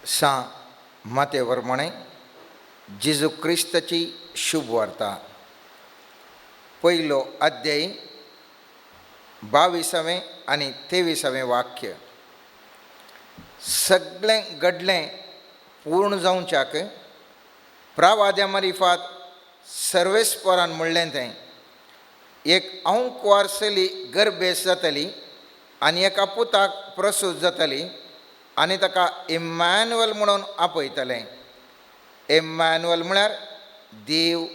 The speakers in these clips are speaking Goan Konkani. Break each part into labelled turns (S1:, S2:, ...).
S1: सां माते वरमाणे जेजू क्रिस्ताची शुभ वार्ता, पयलो अध्याय, 22वें आनी 23वें वाक्य. सगळें घडलें पूर्ण जावच्याक प्रावाद्या मारिफात सर्वेस्परान म्हणलें तें, एक अंकवार चली गर्भेस जातली आनी एका पुताक प्रसूत जातली आनी ताका इम्मॅन्युअल म्हणून आपयतलें. इम्मॅन्युअल म्हळ्यार देव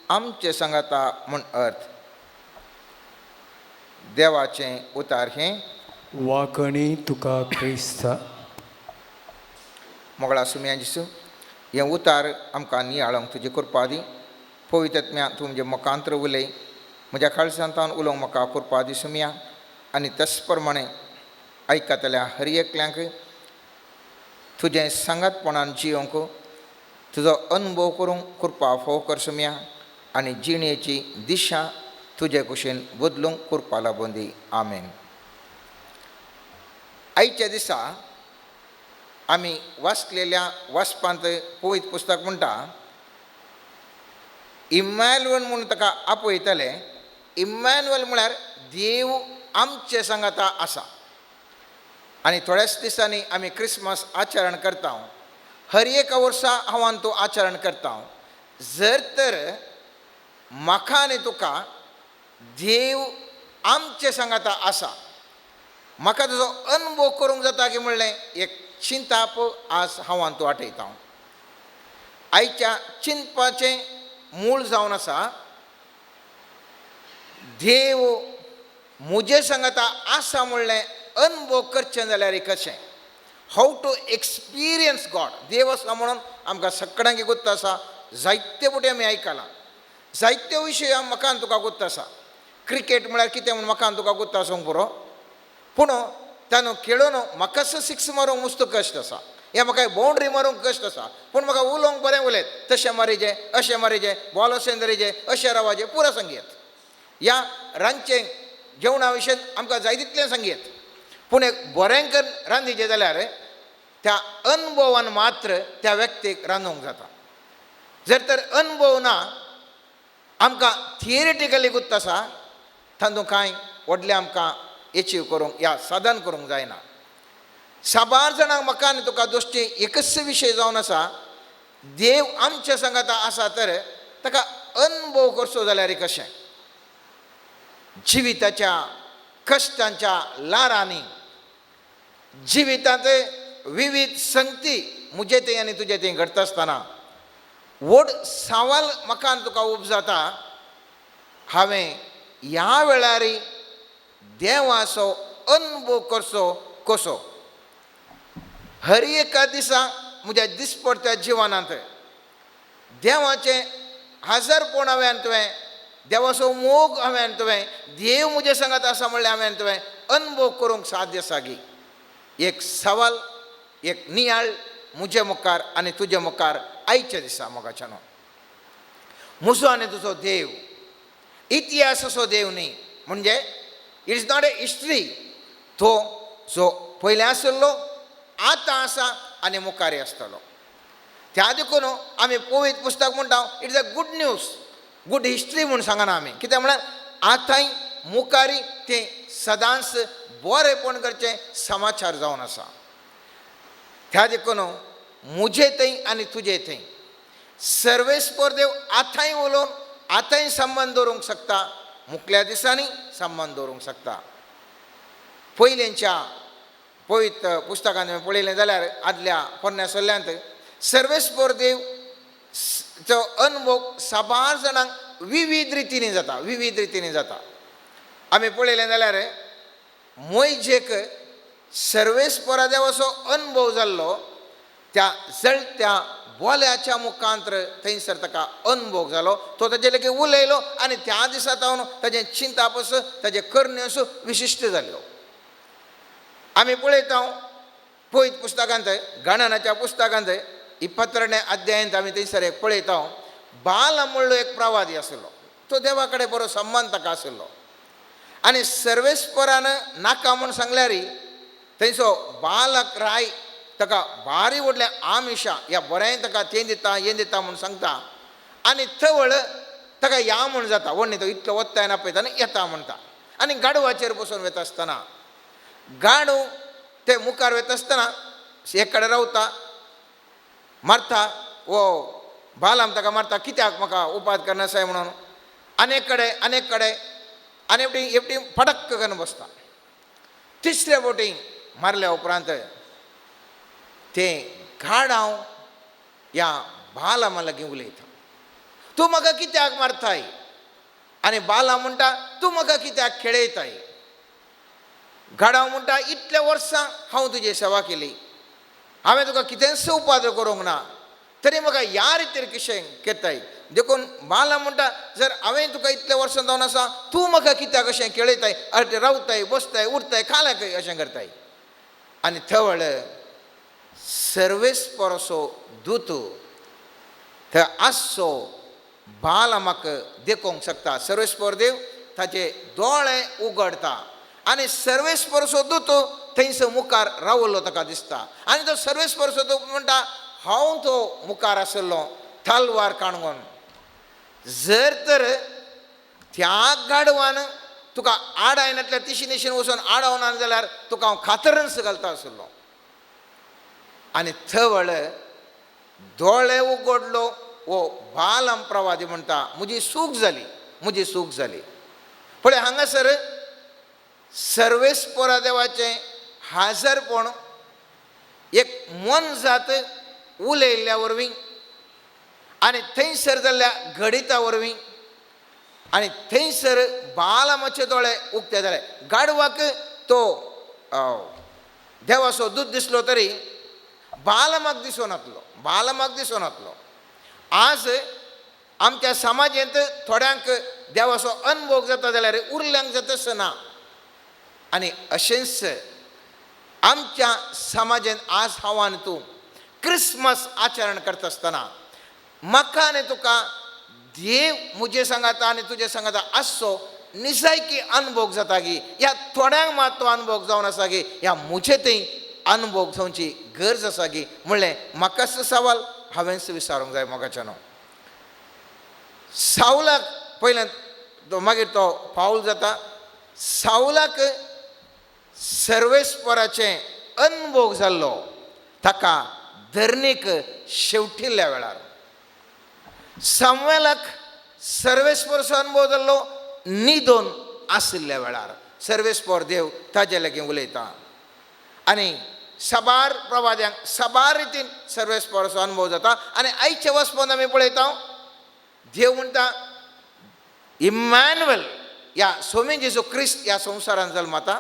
S1: आमचे सांगाता म्हूण अर्थ. देवाचें उतार हें.
S2: वाकणी तुका क्रिस्ता.
S1: मोगळा सुम्या जिसू, हें उतार आमकां नियाळोंक तुजी कृपा दी. पवित्रत्म्या, तूं म्हजें मुखांत्र उलय, म्हज्या काळजांतान उलोवंक म्हाका कृपा दी सुम्या. आनी तस प्रमाणे आयकतल्या हर एकल्यांक तुजें सांगातपणान जियोंक, तुजो अनुभव करूंक कृपा फोव कर सुम्या आनी जिणेची दिशा तुजे कुशीन बदलूंक कृपा लागून दी. आमेन. आयच्या दिसा आमी वाचलेल्या वाचपांत पवित्र पुस्तक म्हणटा, इम्मॅन्युअल म्हूण ताका आपयतले. इम्मॅन्युअल म्हळ्यार देव आमचे सांगाता आसा. आनी थोड्याच दिसांनी आमी क्रिसमस आचरण करता. हर एका वर्सा हांव तो आचरण करता. जर तर म्हाका आनी तुका देव आमचे सांगाता आसा, म्हाका तुजो अनुभव करूंक जाता की म्हणलें एक चिंताप आज हांव तूं आठयता. आयच्या चिंतपाचें मूळ जावन आसा, देव म्हजे सांगाता आसा म्हणलें अनुभव करचें जाल्यार कशें? How to experience God? देव आसा म्हणून आमकां सगळ्यांक गुत्त आसा. जायते फावटी आमी आयकलां, जायते विशय म्हाका आनी तुका गुत्त आसा. क्रिकेट म्हळ्यार कितें म्हूण म्हाका आनी तुका गुत्त आसूंक पुरो, पूण ताणो खेळून म्हाकाच सिक्स मारूंक मुस्त कश्ट आसा, या म्हाका बाउंड्री मारूंक कश्ट आसा, पूण म्हाका उलोवंक बरें उलयत, तशें मारीजे, अशें मारीजे, बॉल अशें धरीजे, अशें रावाजे, पुरो सांगयत. या रांदचें जेवणा विशय आमकां जाय तितलें सांगयत, पूण एक बरें कर रांदीचें जाल्यार त्या अनुभवान मात्र त्या व्यक्तीक रांदूंक जाता. जर तर अनुभव ना, आमकां थियरिटिकली गुत्त आसा, तातूंत कांय व्हडलें आमकां एचीव करूंक या साधन करूंक जायना. साबार जाणांक म्हाका आनी तुका दोश्टी एकच विशय जावन आसा, देव आमच्या सांगाता आसा तर ताका अनुभव करचो जाल्यार कशें? जिविताच्या कश्टांच्या लारांनी, जिवितांत विविध संगती म्हजे थंय आनी तुजे थंय घडटा आसतना व्हड सवाल म्हाका आनी तुका उब जाता, हांवें ह्या वेळार देवाचो अनुभव करचो कसो? हर एका दिसा म्हज्या दिसपडत्या जिवनांत देवाचें हाजरपण हांवें तुवें, देवाचो मोग हांवें तुवें, देव म्हजे सांगात आसा म्हणल्यार हांवें तुवें अनुभव करूंक साध्य आसा गी? एक सवाल, एक नियाळ म्हजे मुखार आनी तुजे मुखार आयच्या दिसा. मोगाच्यानो, म्हजो आनी तुजो देव इतिहासाचो देव न्ही, म्हणजे it is not a history. तो जो पयलें आशिल्लो, आतां आसा आनी मुखारय आसतलो. त्या देखून आमी पवित्र पुस्तक म्हणटा, it is a good news, good history म्हूण सांगना आमी. कित्याक म्हळ्यार आतांय मुखारय तें सदांच बरेंपण करचें समाचार जावन आसा. त्या देखून म्हजे थंय आनी तुजे थंय सर्वेस्पर देव आतांय उलोवन आतांय संबंद दवरूंक शकता, मुखल्या दिसांनी संबंद दवरूंक शकता. पयलींच्या पवित्र पुस्तकांत हांवें पळयलें जाल्यार आदल्या पोरण्या सल्ल्यांत सर्वेस्पर देव चो अनुभव साबार जाणांक विविध रितींनी जाता, विविध रितींनी जाता. आमी पळयलें जाल्यार मोयजेक सर्वेस्परा देवाचो अनुभव जाल्लो त्या जळत्या बोल्याच्या मुखांत्र थंयसर ताका अनुभव जालो. तो ताजे लागीं उलयलो आनी त्या दिसा तावन ताजें चिंतापस, ताजें करण्यो विशिश्ट जाल्यो. आमी पळयता पवित्र पुस्तकांत, गणनाच्या पुस्तकांत 22 अध्यायांत आमी थंयसर एक पळयता, बाल म्हणलो एक प्रवादी आशिल्लो, तो देवा कडेन बरो संबंद ताका आशिल्लो आनी सर्वेस्परान नाका म्हूण सांगल्यार थंयसो बालक राय ताका भारी व्हडलें आमिशा ह्या बरें ताका तें दिता हें दिता म्हूण सांगता आनी थवळ ताका या म्हूण जाता व्हडली तो इतलो वत्ताय आपयता आनी येता म्हणटा आनी गाडवाचेर बसून वता आसतना गाडू ते मुखार वता आसतना एक कडेन रावता मारता वो बालाम ताका मारता कित्याक म्हाका उपाद करनासाय म्हणून अनेक कडेन अनेक कडेन आनी एकटी एकटी फटक्क करून बसता. तिसऱ्या बोटी मारल्या उपरांत तें गाडांव ह्या बालामा लागीं उलयता, तूं म्हाका कित्याक मारताय? आनी बाला म्हणटा तूं म्हाका कित्याक खेळयताय? गाडांव म्हणटा इतल्या वर्सां हांव तुजी सेवा केली, हांवें तुका कितेंच उपाद्र करूंक ना, तरी म्हाका ह्या रितीर कशें करताय? देखून बाला म्हणटा जर हांवें तुका इतल्या वर्सां जावन आसा तूं म्हाका कित्याक अशें खेळयताय? अरे रावताय बसताय उरताय खाल्याक अशें करताय. आनी थवळ सर्वेस्परसो दूत थंय आसचो बाला म्हाका देखोवंक शकता. सर्वेस्पर देव ताचे दोळे उगडटा आनी सर्वेस्परसो दूत थंयसर मुखार रावलो ताका दिसता आनी तो सर्वेस्परसो दूत म्हणटा हांव तो मुखार आशिल्लो तलवार काणगोन, जर तर त्या गाडवान तुका आडायनातल्या तिशी निशीन वचून आडावना जाल्यार तुका हांव खातरन्स घालता आशिल्लो. आनी थवळ दोळे उगडलो वो बालम प्रवादी म्हणटा म्हजी सूख जाली, म्हजी सूख जाली. पळय हांगासर सर्वेस्परा देवाचें हाजरपण एक मोनजात उलयल्ल्या वरवीं आनी थंयसर जाल्ल्या घडिता वरवीं आनी थंयसर बालामाचे दोळे उक्ते जाले. गाडवाक तो देवाचो दूत दिसलो तरी बालमाक दिसोनातलो, बालमाक दिसोनातलो. आज आमच्या समाजेंत थोड्यांक देवाचो अनभोग जाता जाल्यार उरल्यांक जाता ना. आनी अशेंच आमच्या समाजेंत आज हांव आनी तूं क्रिसमस आचरण करता आसतना म्हाका आनी तुका देव म्हजे सांगाता आनी तुजे सांगाता आसचो निजायकी अनभोग जाता गी ह्या थोड्यांक मात तो अनभोग जावन आसा गी ह्या म्हजे थंय अनभोग जावची गरज आसा गी म्हणलें म्हाकाच सवाल हांवेंच विचारूंक जाय. मोगाच्यानो सावलाक पयल्यान तो मागीर तो पावल जाता. सावलाक सर्वेस्पराचें अनभोग जाल्लो ताका धरणीक शेवटिल्ल्या वेळार. सामुएलाक सर्वेस्परचो अनुभव जाल्लो निदोन आशिल्ल्या वेळार सर्वेस्पर देव ताजे लागीं उलयता आनी साबार प्रवाद्यांक साबार रितीन सर्वेस्पराचो अनुभव जाता. आनी आयच्या वचपन आमी पळयता देव म्हणटा इम्मॅन्युअल ह्या स्वामी जेजू क्रिस्त ह्या संवसारान जल्मता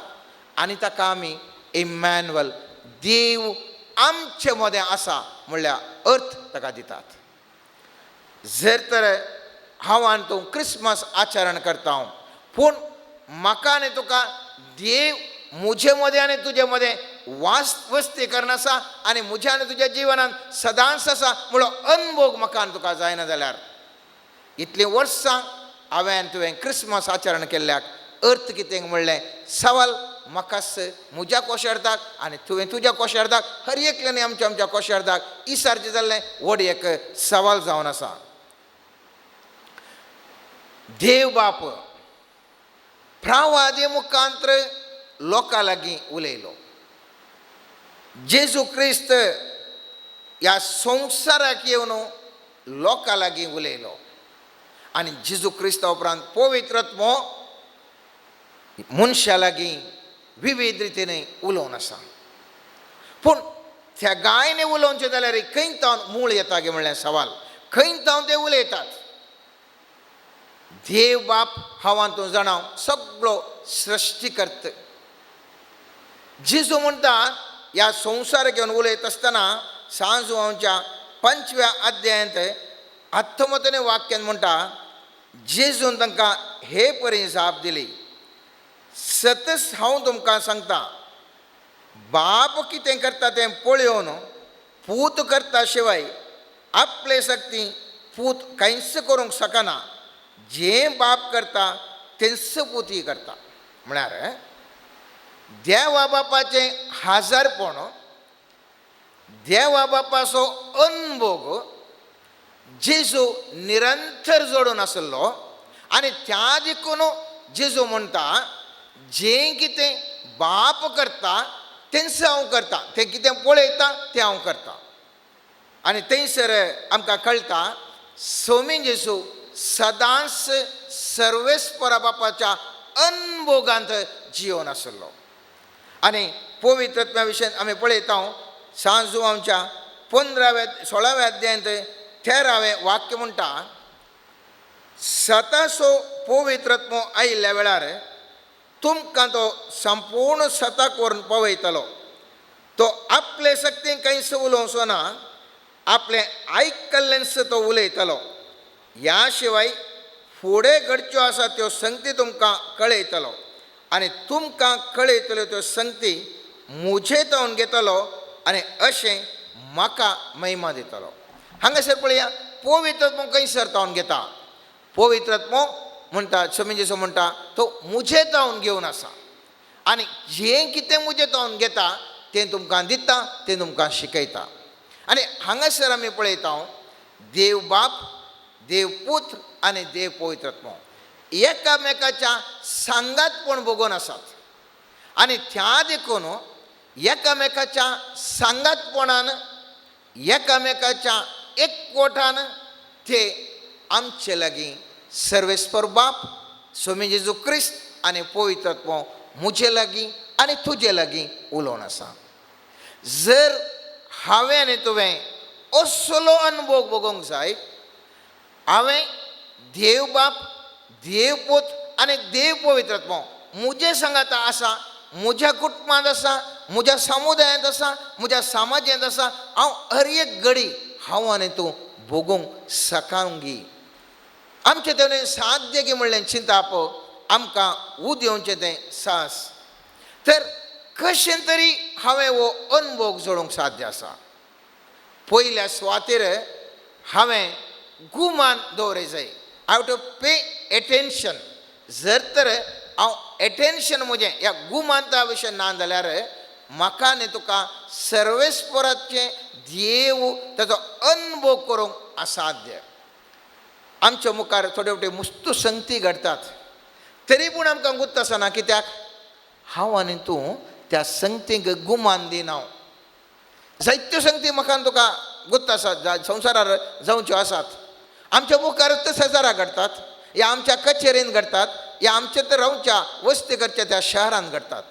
S1: आनी ताका आमी इम्मॅन्युअल देव आमचे मदें आसा म्हणल्यार अर्थ ताका दितात. जर तर हांव आनी तूं क्रिसमस आचरण करता पूण म्हाका आनी तुका देव म्हजे मदें आनी तुजे मदें वास वस्ती करून आसा आनी म्हज्या आनी तुज्या जिवनांत सदांच आसा म्हणलो अनभोग म्हाका आनी तुका जायना जाल्यार इतलीं वर्सां हांवें आनी तुवें क्रिसमस आचरण केल्ल्याक अर्थ कितें म्हणलें सवाल म्हाकाच म्हज्या कोशार्दाक आनी तुवें तुज्या कोशार्दाक हर एकल्यानी आमच्या आमच्या कोशार्दाक इसारचें जाल्लें व्हड एक सवाल जावन आसा. देव बाप प्रावादी मुखांत्र लोकां लागीं उलयलो. जेजू क्रिस्त ह्या संवसाराक येवन लोकां लागीं उलयलो आनी जेजू क्रिस्ता उपरांत पवित्र आत्मो मनशा लागीं विविध रितीन उलोवन आसा. पूण त्या गायने उलोवचें जाल्यार खंय तावन मूळ येता गे म्हणलें सवाल, खंय तावन ते उलयतात? देव बाप हांव आनी तूं जाणा सगळो सृश्टीकर्त. जेजू म्हणटा ह्या संवसाराक घेवन उलयता आसतना सांजवांच्या 5व्या अध्यायांत आत्मतने वाक्यान म्हणटा जेजून तांकां हे परी जाप दिली, सतच हांव तुमकां सांगता बाप कितें करता तें पळोवन पूत करता शिवाय आपले शक्ती पूत कांयच करूंक शकना, जें बाप करता तेंच पूतय करता. म्हळ्यार देवा बापाचें हाजरपण देवा बापाचो अनभोग जेजू निरंतर जोडून आसलो आनी त्या देखून जेजू म्हणटा जें कितें बाप करता तेंच हांव करता, तें कितें पळयता तें हांव करता. आनी थंयसर आमकां कळटा स्वामी जेजू सदांच सर्वेस्परा बापाच्या अनभोगांत जिवन आसलो. आनी पवित्रत्वा विशयान आमी पळयता सांजू आमच्या 15व्या 16व्या अध्यायांत 13वें वाक्य म्हणटा, सतासो पवित्रत्व आयिल्ल्या वेळार तुमकां तो संपूर्ण सताक व्हरून पावयतलो. तो आपले शक्तीन कांयच उलोवचो ना, आपलें आयकल्लेंच तो उलयतलो. ह्या शिवाय फुडें घडच्यो आसा त्यो संगती तुमकां कळयतलो आनी तुमकां कळयतल्यो त्यो संगती म्हजे तावन घेतलो आनी अशें म्हाका महिमा दितलो. हांगासर पळया पवित्रत्व खंयसर तावन घेता? पवित्रत्व म्हणटा स्वामी जेजू म्हणटा तो म्हजे तावन घेवन आसा आनी जें कितें म्हजें तावन घेता तें तुमकां दिता, तें तुमकां शिकयता. आनी हांगासर आमी पळयता देव बाप, देव पुत्र आनी देव पवित्रत्व एकामेकाच्या सांगातपण भोगून आसात आनी त्या देखून एकामेकाच्या सांगातपणान, एकामेकाच्या एकवटान ते आमचे लागीं सर्वेस्पर बाप, स्वामी जेजू क्रिस्त आनी पवित्रत्व म्हजे लागीं आनी तुजे लागीं उलोवन आसा. जर हांवें आनी तुवें असलो अनुभव भोगोवंक जाय, हांवें देव बाप, देव पूत आनी देव पवित्रत्व म्हजे सांगाता आसा, म्हज्या कुटुंबांत आसा, म्हज्या समुदायांत आसा, म्हज्या समाजांत आसा, हांव हर एक घडी हांव आनी तूं भोगूंक सकांगी. आमचें तेणें साध्य गी म्हणलें चिंताप आमकां उदेवचें तें साहस. तर कशें तरी हांवें हो अनुभव जोडूंक साध्य आसा. पयल्या सुवातेर हांवें गुमान दवरय जाय. I have to pay attention. जर तर हांव एटेन्शन म्हजें ह्या गुमांता विशय ना जाल्यार म्हाका आनी तुका सर्वेस्पराचें देव ताचो अनुभव करूंक असाध्य. आमच्या मुखार थोडे फावटी मुस्तू संगती घडटात तरी पूण आमकां गुत्त आसना. कित्याक? हांव आनी तूं त्या संगतीक गुमान दिना. जायत्यो संगती म्हाका आनी तुका गुत्त आसात, संवसारार जावच्यो आसात, आमच्या मुखारच शेजारा घडटात, या आमच्या कचेरेन घडटात, या आमच्या तर रावच्या वस्ती करच्या त्या शहरान घडटात.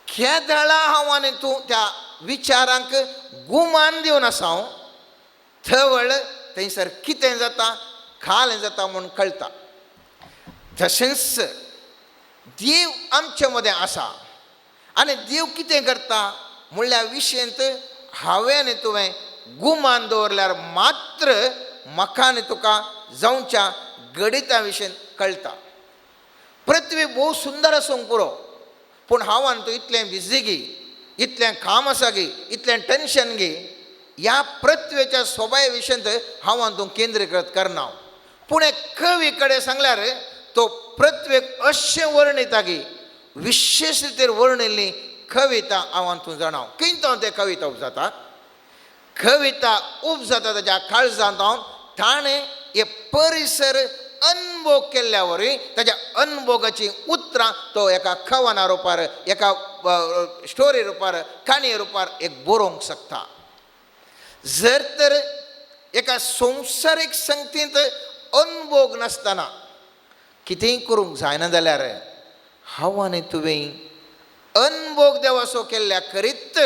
S1: केदळा हांव आनी तूं त्या विचारांक गुमान दिवन आसा हांव थवळ थंयसर कितें जाता खालें जाता म्हूण कळटा. तशेंच देव आमचे मदें आसा आनी देव कितें करता म्हणल्या विशयंत हांवें आनी तुवें गुमान दवरल्यार मात्र म्हाका आनी तुका जावच्या गणिता विशयन कळटा. पृथ्वी भोव सुंदर आसूंक पुरो, पूण हांव आनी तूं इतलें बिजी गी, इतलें काम आसा गी, इतलें टेंशन गी, ह्या पृथ्वेच्या सोबाये विशयंत हांव आनी तूं केंद्रीकृत करना. पूण एक कवी कडेन सांगल्यार तो पृथ्वेक अशें वर्णिता गी, विशेश रितीर वर्णिल्ली कविता हांव आनी तूं जाणा. कितें तें कविता उपजाता, कविता उपजाता ताच्या काळजांत हांव ताणें हे परिसर अनुभव केल्ल्या वरवीं ताच्या अनुभोगाचीं उतरां तो एका कवना रुपार, एका स्टोरी रुपार, काणये रुपार एक बरोवंक शकता. जर तर एका संवसारीक संगतींत अनुभोग नासतना कितेंय करूंक जायना जाल्यार हांव आनी तुवें अनुभोग देवाचो केल्ल्या करीत,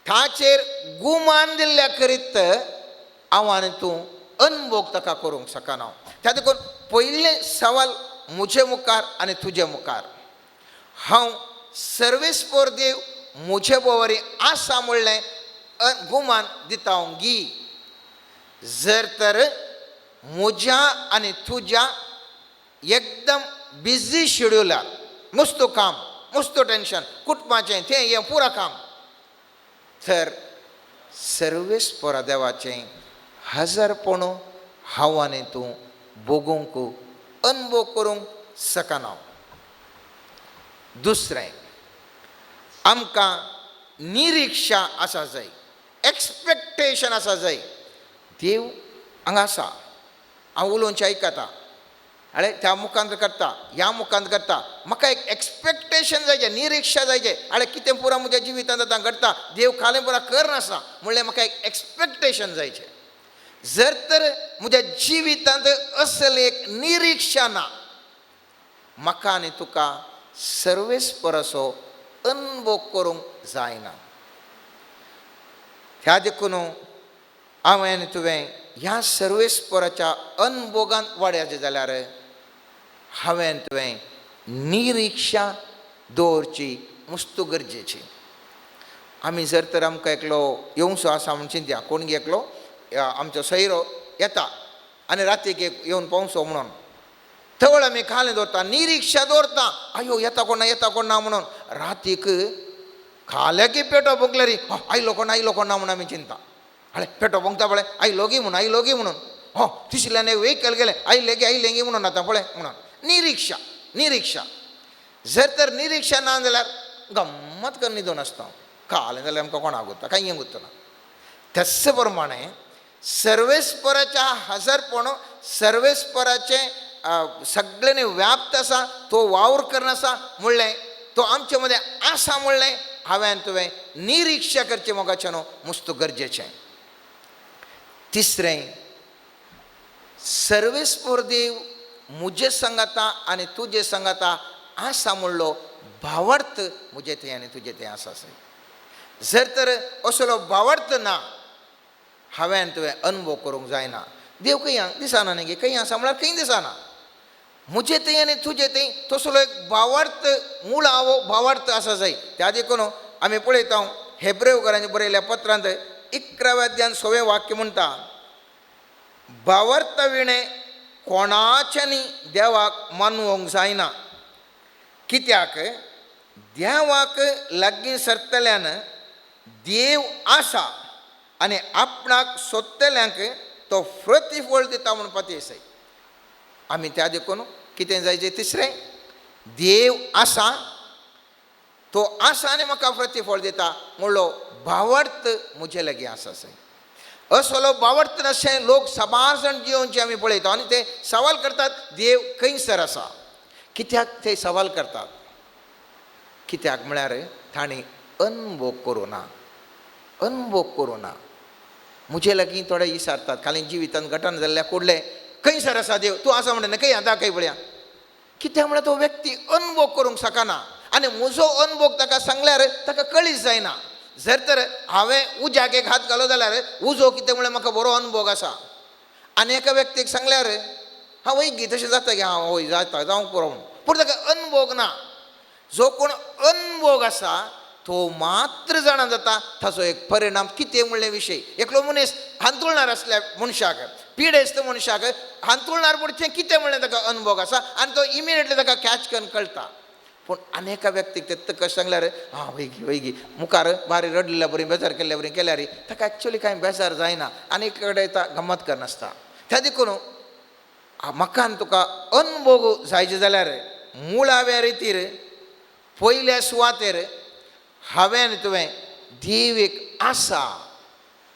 S1: ताचेर गुमान दिल्ल्या करीत हांव आनी तूं अनुभोग ताका करूंक शकना. त्या देखून पयलें सवाल म्हजे मुखार आनी तुजे मुखार, हांव सर्वेस्पर देव म्हजे बोवारी आसा म्हणलें गुमान दिता हांव गी. जर तर म्हज्या आनी तुज्या एकदम बिजी शेड्युलार मुस्तो काम, मुस्तो टेंशन, कुटुंबाचें तें हें पुरा काम, तर सर्वेस्परा देवाचें हजारपण हांव आनी तूं भोगूंक अनुभव करूंक शकना. दुसरें, आमकां निरिक्षा आसा जाय, एक्सपेक्टेशन आसा जाय. देव हांगा आसा, हांव उलोवचें आयकता, आळे त्या मुखांत करता, ह्या मुखांत करता, म्हाका एक एक्सपेक्टेशन जायचें, निरिक्षा जायचें. आळे कितें पुरा म्हज्या जिवितांत आतां घडटा, देव खालें पुरा करनासा म्हणल्यार म्हाका एक एक्सपेक्टेशन जायचें. जर तर म्हज्या जिवितांत असलें एक निरिक्षा ना, म्हाका आनी तुका सर्वेस्पराचो अनुभव करूंक जायना. ह्या देखून हांवें आनी तुवें ह्या सर्वेस्पराच्या अनुभोगान वाड्याचें जाल्यार हांवें आनी तुवें निरिक्षा दवरची मुस्तू गरजेची. आमी जर तर आमकां एकलो येवचो आसा म्हूण चिंतया, कोण गे एकलो आमचो सोयरो येता आनी रातीक एक येवन पावसो म्हणून थवळ आमी खालें दवरता, निरिक्षा दवरता, आयो येता कोण ना, येता कोण ना म्हणून. रातीक खाल्या की पेटो भोंकल्यार आयलो कोण, आयलो कोण ना म्हणून आमी चिंता. आळे पेटो भोंकता पळय, आयलो गी म्हणून, आयलो गी म्हणून, हो तिसल्यान एक व्हेकल गेलें, आयलें गी, आयलें गी म्हणून आतां पळय म्हणून. निरिक्षा, निरिक्षा. जर तर निरिक्षा ना जाल्यार गम्मत करून न्हिदून आसता, खालें जाल्यार आमकां कोणाक उरता, कांय उरतना. त्याच प्रमाणे सर्वेस्पराच्या हजरपण, सर्वेस्पराचें सगळ्यांनी व्याप्त आसा, तो वावर करना आसा म्हणलें, तो आमचे मदें आसा म्हणलें हांवें तुवें निरिक्षा करचें मोगाचें न्हू मुस्तू गरजेचें. तिसरें, सर्वेस्पर देव म्हजे सांगाता आनी तुजे सांगाता आसा म्हणलो भावार्थ म्हजे थंय आनी तुजे थंय आसा. जर तर असलो भावार्थ ना, हांवें तुवें अनुभव करूंक जायना. देव खंय दिसना न्ही, खंय आसा म्हळ्यार खंय दिसना. म्हजे थंय आनी तुजे थंय तसलो एक भावार्थ, मुळावो भावार्थ आसा जाय. त्या देखून आमी पळयता हेब्रेवकारांनी बरयल्ल्या पत्रांत 11व्या अध्यायान 6वें वाक्य म्हणटा, भावार्थ विणें कोणाच्यानी देवाक मानवंक जायना, कित्याक देवाक लागीं सरतल्यान देव आसा आनी आपणाक सोदतल्यांक तो प्रतिफळ दिता म्हूण पातयेसाय. आमी त्या देखून कितें जायचें, तिसरें, देव आसा, तो आसा आनी म्हाका प्रतिफळ दिता म्हणलो भावार्थ म्हजे लागीं आसा. असलो भावार्थ नाशें लोक साबार जाण जियोवचे आमी पळयता आनी ते सवाल करतात देव खंयसर आसा. कित्याक ते सवाल करतात? कित्याक म्हळ्यार तांणी अनुभव करूं ना, अनुभव करूं ना. म्हजे लागीं थोडे विचारतात, खाली जिवितांत घटना जाल्ल्या कुडलें खंयसर आसा देव, तूं आसा म्हणटा खंय आतां खंय पळया. कित्याक म्हळ्यार तो व्यक्ती अनुभव करूंक शकना आनी म्हजो अनुभव ताका सांगल्यार ताका कळीत जायना. जर तर हांवें उज्याक एक हात घालो जाल्यार उजो कितें म्हळ्यार म्हाका बरो अनुभव आसा, आनी एका व्यक्तीक सांगल्यार हांव वय गी तशें जाता की हांव वय जाता जावंक पुरो म्हणून, पूण ताका अनुभव ना. जो कोण अनुभव आसा तो मात्र जाणा जाता ताचो एक परिणाम कितें म्हणलें विशय. एकलो मनीस हांतुळणार आसल्या मनशाक, पिडेस्त मनशाक हांतुळणार पडचें कितें म्हणलें ताका अनुभव आसा आनी तो इमिडिएटली ताका कॅच करून कळटा. पूण आनी एका व्यक्तीक ते कशें सांगल्यार आं वयगी वयगी मुखार बारी रडलेल्या बरी बेजार केल्ल्या बरी केल्यार ताका एक्चुअली कांय बेजार जायना आनी एक कडेन येता गमत करनासता. त्या देखून म्हाका आनी तुका अनुभव जायचे जाल्यार मुळाव्या रितीर पयल्या सुवातेर हांवें आनी तुवें देव एक आसा,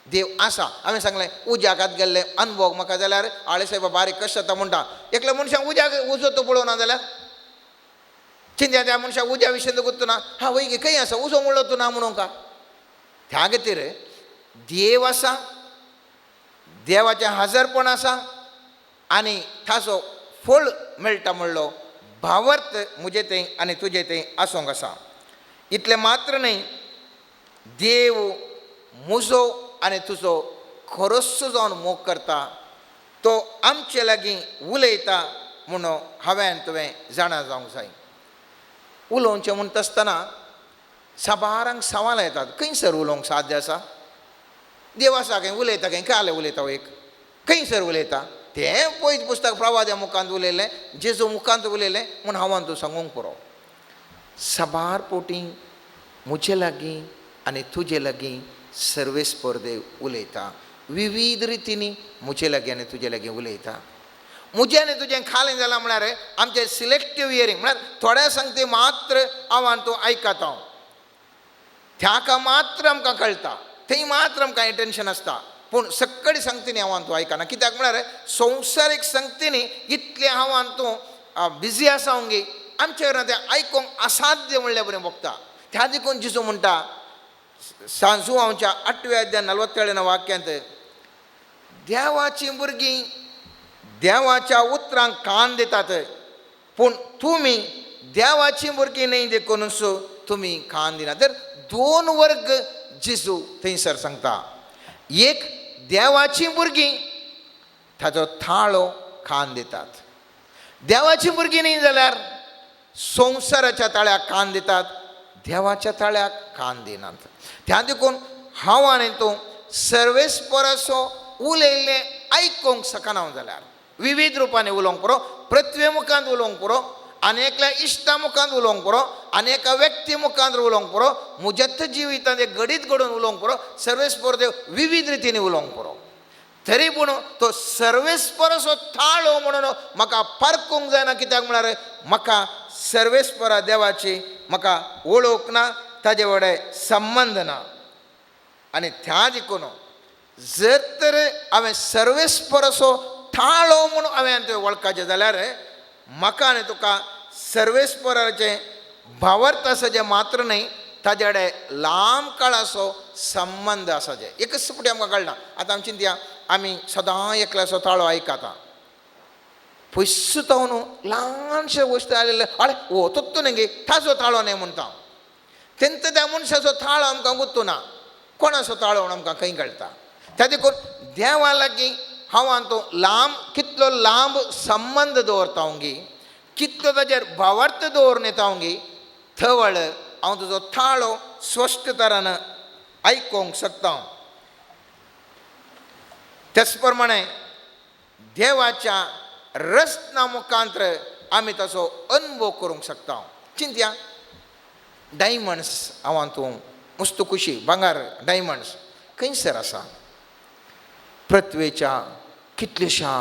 S1: देव आसा. हांवें सांगलें उज्याक हात गेल्लें अनुभव म्हाका जाल्यार आळे सायबा बारीक कशें जाता म्हणटा. एकल्या मनशाक उज्याक उजो तो पळोवना जाल्यार चिंत्या त्या मनशाक उज्या विशयी गुत्तू ना, हा वय गे खंय आसा उजो म्हणलो तूं ना म्हणूंक का. त्या खातीर देव आसा, देवाचें हजरपण आसा आनी ताचो फळ मेळटा म्हणलो भावार्थ म्हजे थंय आनी तुजे थंय आसूंक आसा. इतलें मात्र न्हय, देव म्हजो आनी तुजो खरोसो जावन मोग करता, तो आमचे लागीं उलयता म्हणून हांवें आनी तुवें जाणा जावंक जाय. उलोवचें म्हणटा आसतना साबारांक सवालां येतात, खंयसर उलोवंक साध्य आसा? देव आसा खंय उलयता, खंय काले उलयता, एक खंयसर उलयता? तें पयत पुस्तक प्रवाद्या मुखांत उलयलें, जेजू मुखांत उलयलें म्हूण हांव आनी तूं सांगूंक पुरो. साबार पोटी म्हजे लागीं आनी तुजे लागीं सर्वेस्पर देव उलयता, विविध रितींनी म्हजे लागीं आनी तुजे लागीं उलयता. म्हजें आनी तुजें खालें जालां म्हळ्यार आमचें सिलेक्टीव हियरींग, म्हळ्यार थोड्या सांगते मात्र हांव आनी तूं आयकता. त्याका मात्र आमकां कळटा, थंय मात्र आमकां टेन्शन आसता. पूण सकडी संगतीनी हांव तूं आयकना. कित्याक म्हळ्यार संवसारीक संगतीनी इतलें हांव तूं बिजी आसा गे आमच्या घरांत तें आयकूंक असाध्य म्हणल्यार बरें भोगता. त्या देखून जेजू म्हणटा सांजू आमच्या 8व्या अध्याय 47 वाक्यांत, देवाचीं भुरगीं देवाच्या उतरांक कान दितात, पूण तुमी देवाचीं भुरगीं न्हय देखूनच तुमी कान दिना. तर 2 वर्ग जेजू थंयसर सांगता. एक देवाचीं भुरगीं ताचो थाळो कान दितात, देवाचीं भुरगीं न्हय जाल्यार संवसाराच्या ताळ्याक कान दितात, देवाच्या ताळ्याक कान दिनात. त्या देखून हांव आनी तूं सर्वेस्पराचो उलयल्लें आयकूंक शकना जाल्यार विविध रुपांनी उलोवंक पुरो, पृथ्वे मुखांत उलोवंक पुरो, आनी एकल्या इश्टा मुखांत उलोवंक पुरो, आनी एका व्यक्ती मुखांत उलोवंक पुरो, म्हज्याच जिवितांत एक घडीत घडून उलोवंक पुरो, सर्वेस्पर देव विविध रितींनी उलोवंक पुरो, तरी पूण तो सर्वेस्पराचो थाळो म्हणून म्हाका पारकूंक जायना. कित्याक म्हळ्यार म्हाका सर्वेस्परा देवाची म्हाका वळख ना, ताजे वडे संबंद ना. आनी त्या देखून जर तर हांवें सर्वेस्पराचो थाळो म्हणून हांवें तें वळखाचें जाल्यार म्हाका आनी तुका सर्वेस्पराचें भावार्थ आसा जें मात्र न्हय, ताजे कडेन लांब काळाचो संबंद आसा जें एकच फुडें आमकां कळना. आतां आमी चिंतया, आमी सदां एकल्याचो ताळो आयकता, पयस जावन ल्हानशे वस्तू आयलेले, आरे हो तत्तो न्ही गे ताजो ताळो न्हय म्हणटा, तेंत त्या मनशाचो ताळो आमकां गुत्तू ना, कोणाचो ताळो म्हणून आमकां खंय कळटा. त्या देखून देवा लागीं हांव तो लांब कितलो लांब संबंद दवरता गी, कितलो ताजेर भावार्थ दवरून येता गी, थवळ हांव तुजो थाळो स्पश्ट तरान आयकूंक शकता. त्याच प्रमाणे देवाच्या रचना मुखांत आमी ताचो अनुभव करूंक शकता. चिंतया, डायमंड्स हांव तूं मुस्त खुशी भांगर डायमंड्स खंयसर आसा? पृथ्वेच्या कितलेशा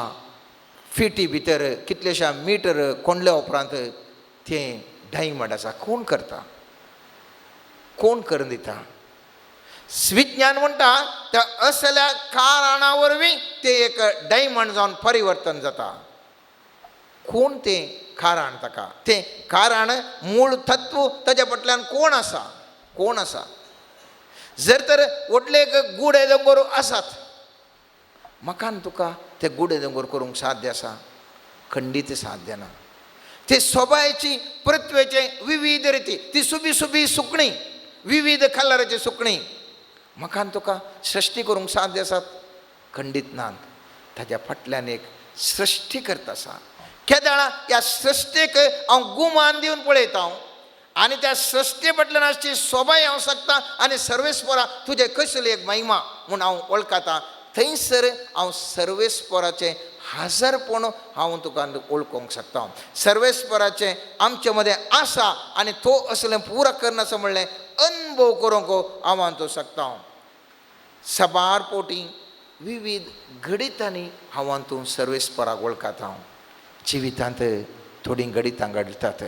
S1: फिटी भितर कितलेशा मिटर कोंडल्या उपरांत तें डायमंड आसा. कोण करता? कोण करून दिता? विज्ञान म्हणटा त्या असल्या कारणा वरवीं तें एक डायमंड जावन परिवर्तन जाता. कोण तें कारण ताका? तें कारण मूळ तत्व ताच्या फाटल्यान कोण आसा? कोण आसा? जर तर व्हडले एक गुडे दोंगर आसात, म्हाका आनी तुका ते गुडे दोंगर करूंक साध्य आसा? खंडीत साध्य ना. ते सोबायची पृथ्वेचे विविध रिती, ती सुबी सुबी सुकणीं, विविध कलराची सुकणीं म्हाका आनी तुका सृश्टी करूंक साध्य आसात? खंडीत नात. ताच्या फाटल्यान एक सृश्टी करता आसा. केदाळा ह्या सृश्टीक हांव गुमान दिवन पळयता हांव आनी त्या सृश्टी फाटल्यान आसची सोबाय हांव शकता आनी सर्वेस्परा तुजें कसली एक महिमा म्हूण हांव वळखता. थंयसर हांव सर्वेस्पराचें हाजरपण हांव तुका वळखूंक शकता. सर्वेस्पराचें आमचे मदें आसा आनी तो असलें पुरा करनासा म्हणलें अनुभव करूंक हांव तो शकता. सबार पोटी विविध घडितांनी हांव तूं सर्वेस्पराक वळखता. हांव जिवितांत थोडीं घडितां घडटात.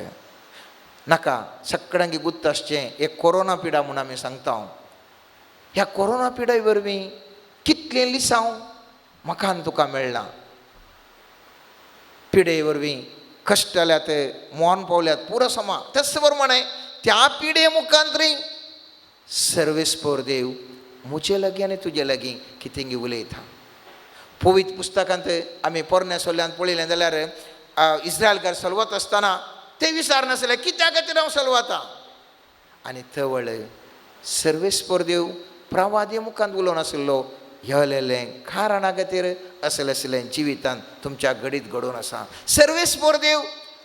S1: नाका सगळ्यांक गुत्त आसचें एक कोरोना पिडा म्हूण आमी सांगता. हांव ह्या कोरोना पिडा वरवीं कितलें लिसांव म्हाका आनी तुका मेळ्ळां. पिडे वरवीं कश्ट जाल्यात, मोन पावल्यात पुरो समा. तेच प्रमाणे त्या पिडे मुखांतरी सर्वेस्पर देव म्हजे लागीं आनी तुजे लागीं कितें उलयता. पवित्र पुस्तकांत आमी पोरण्या सोल्यांत पळयलें जाल्यार इस्रायलकार सलवत आसतना ते विचारनासले कित्या खातीर हांव सलवता. आनी तवळ सर्वेस्पर देव प्रवादी मुखांत उलोवन आशिल्लो, हेलेलें कारणा खातीर असलें असलें जिवितांत तुमच्या घडीत घडोवन आसा. सर्वेस्पर देव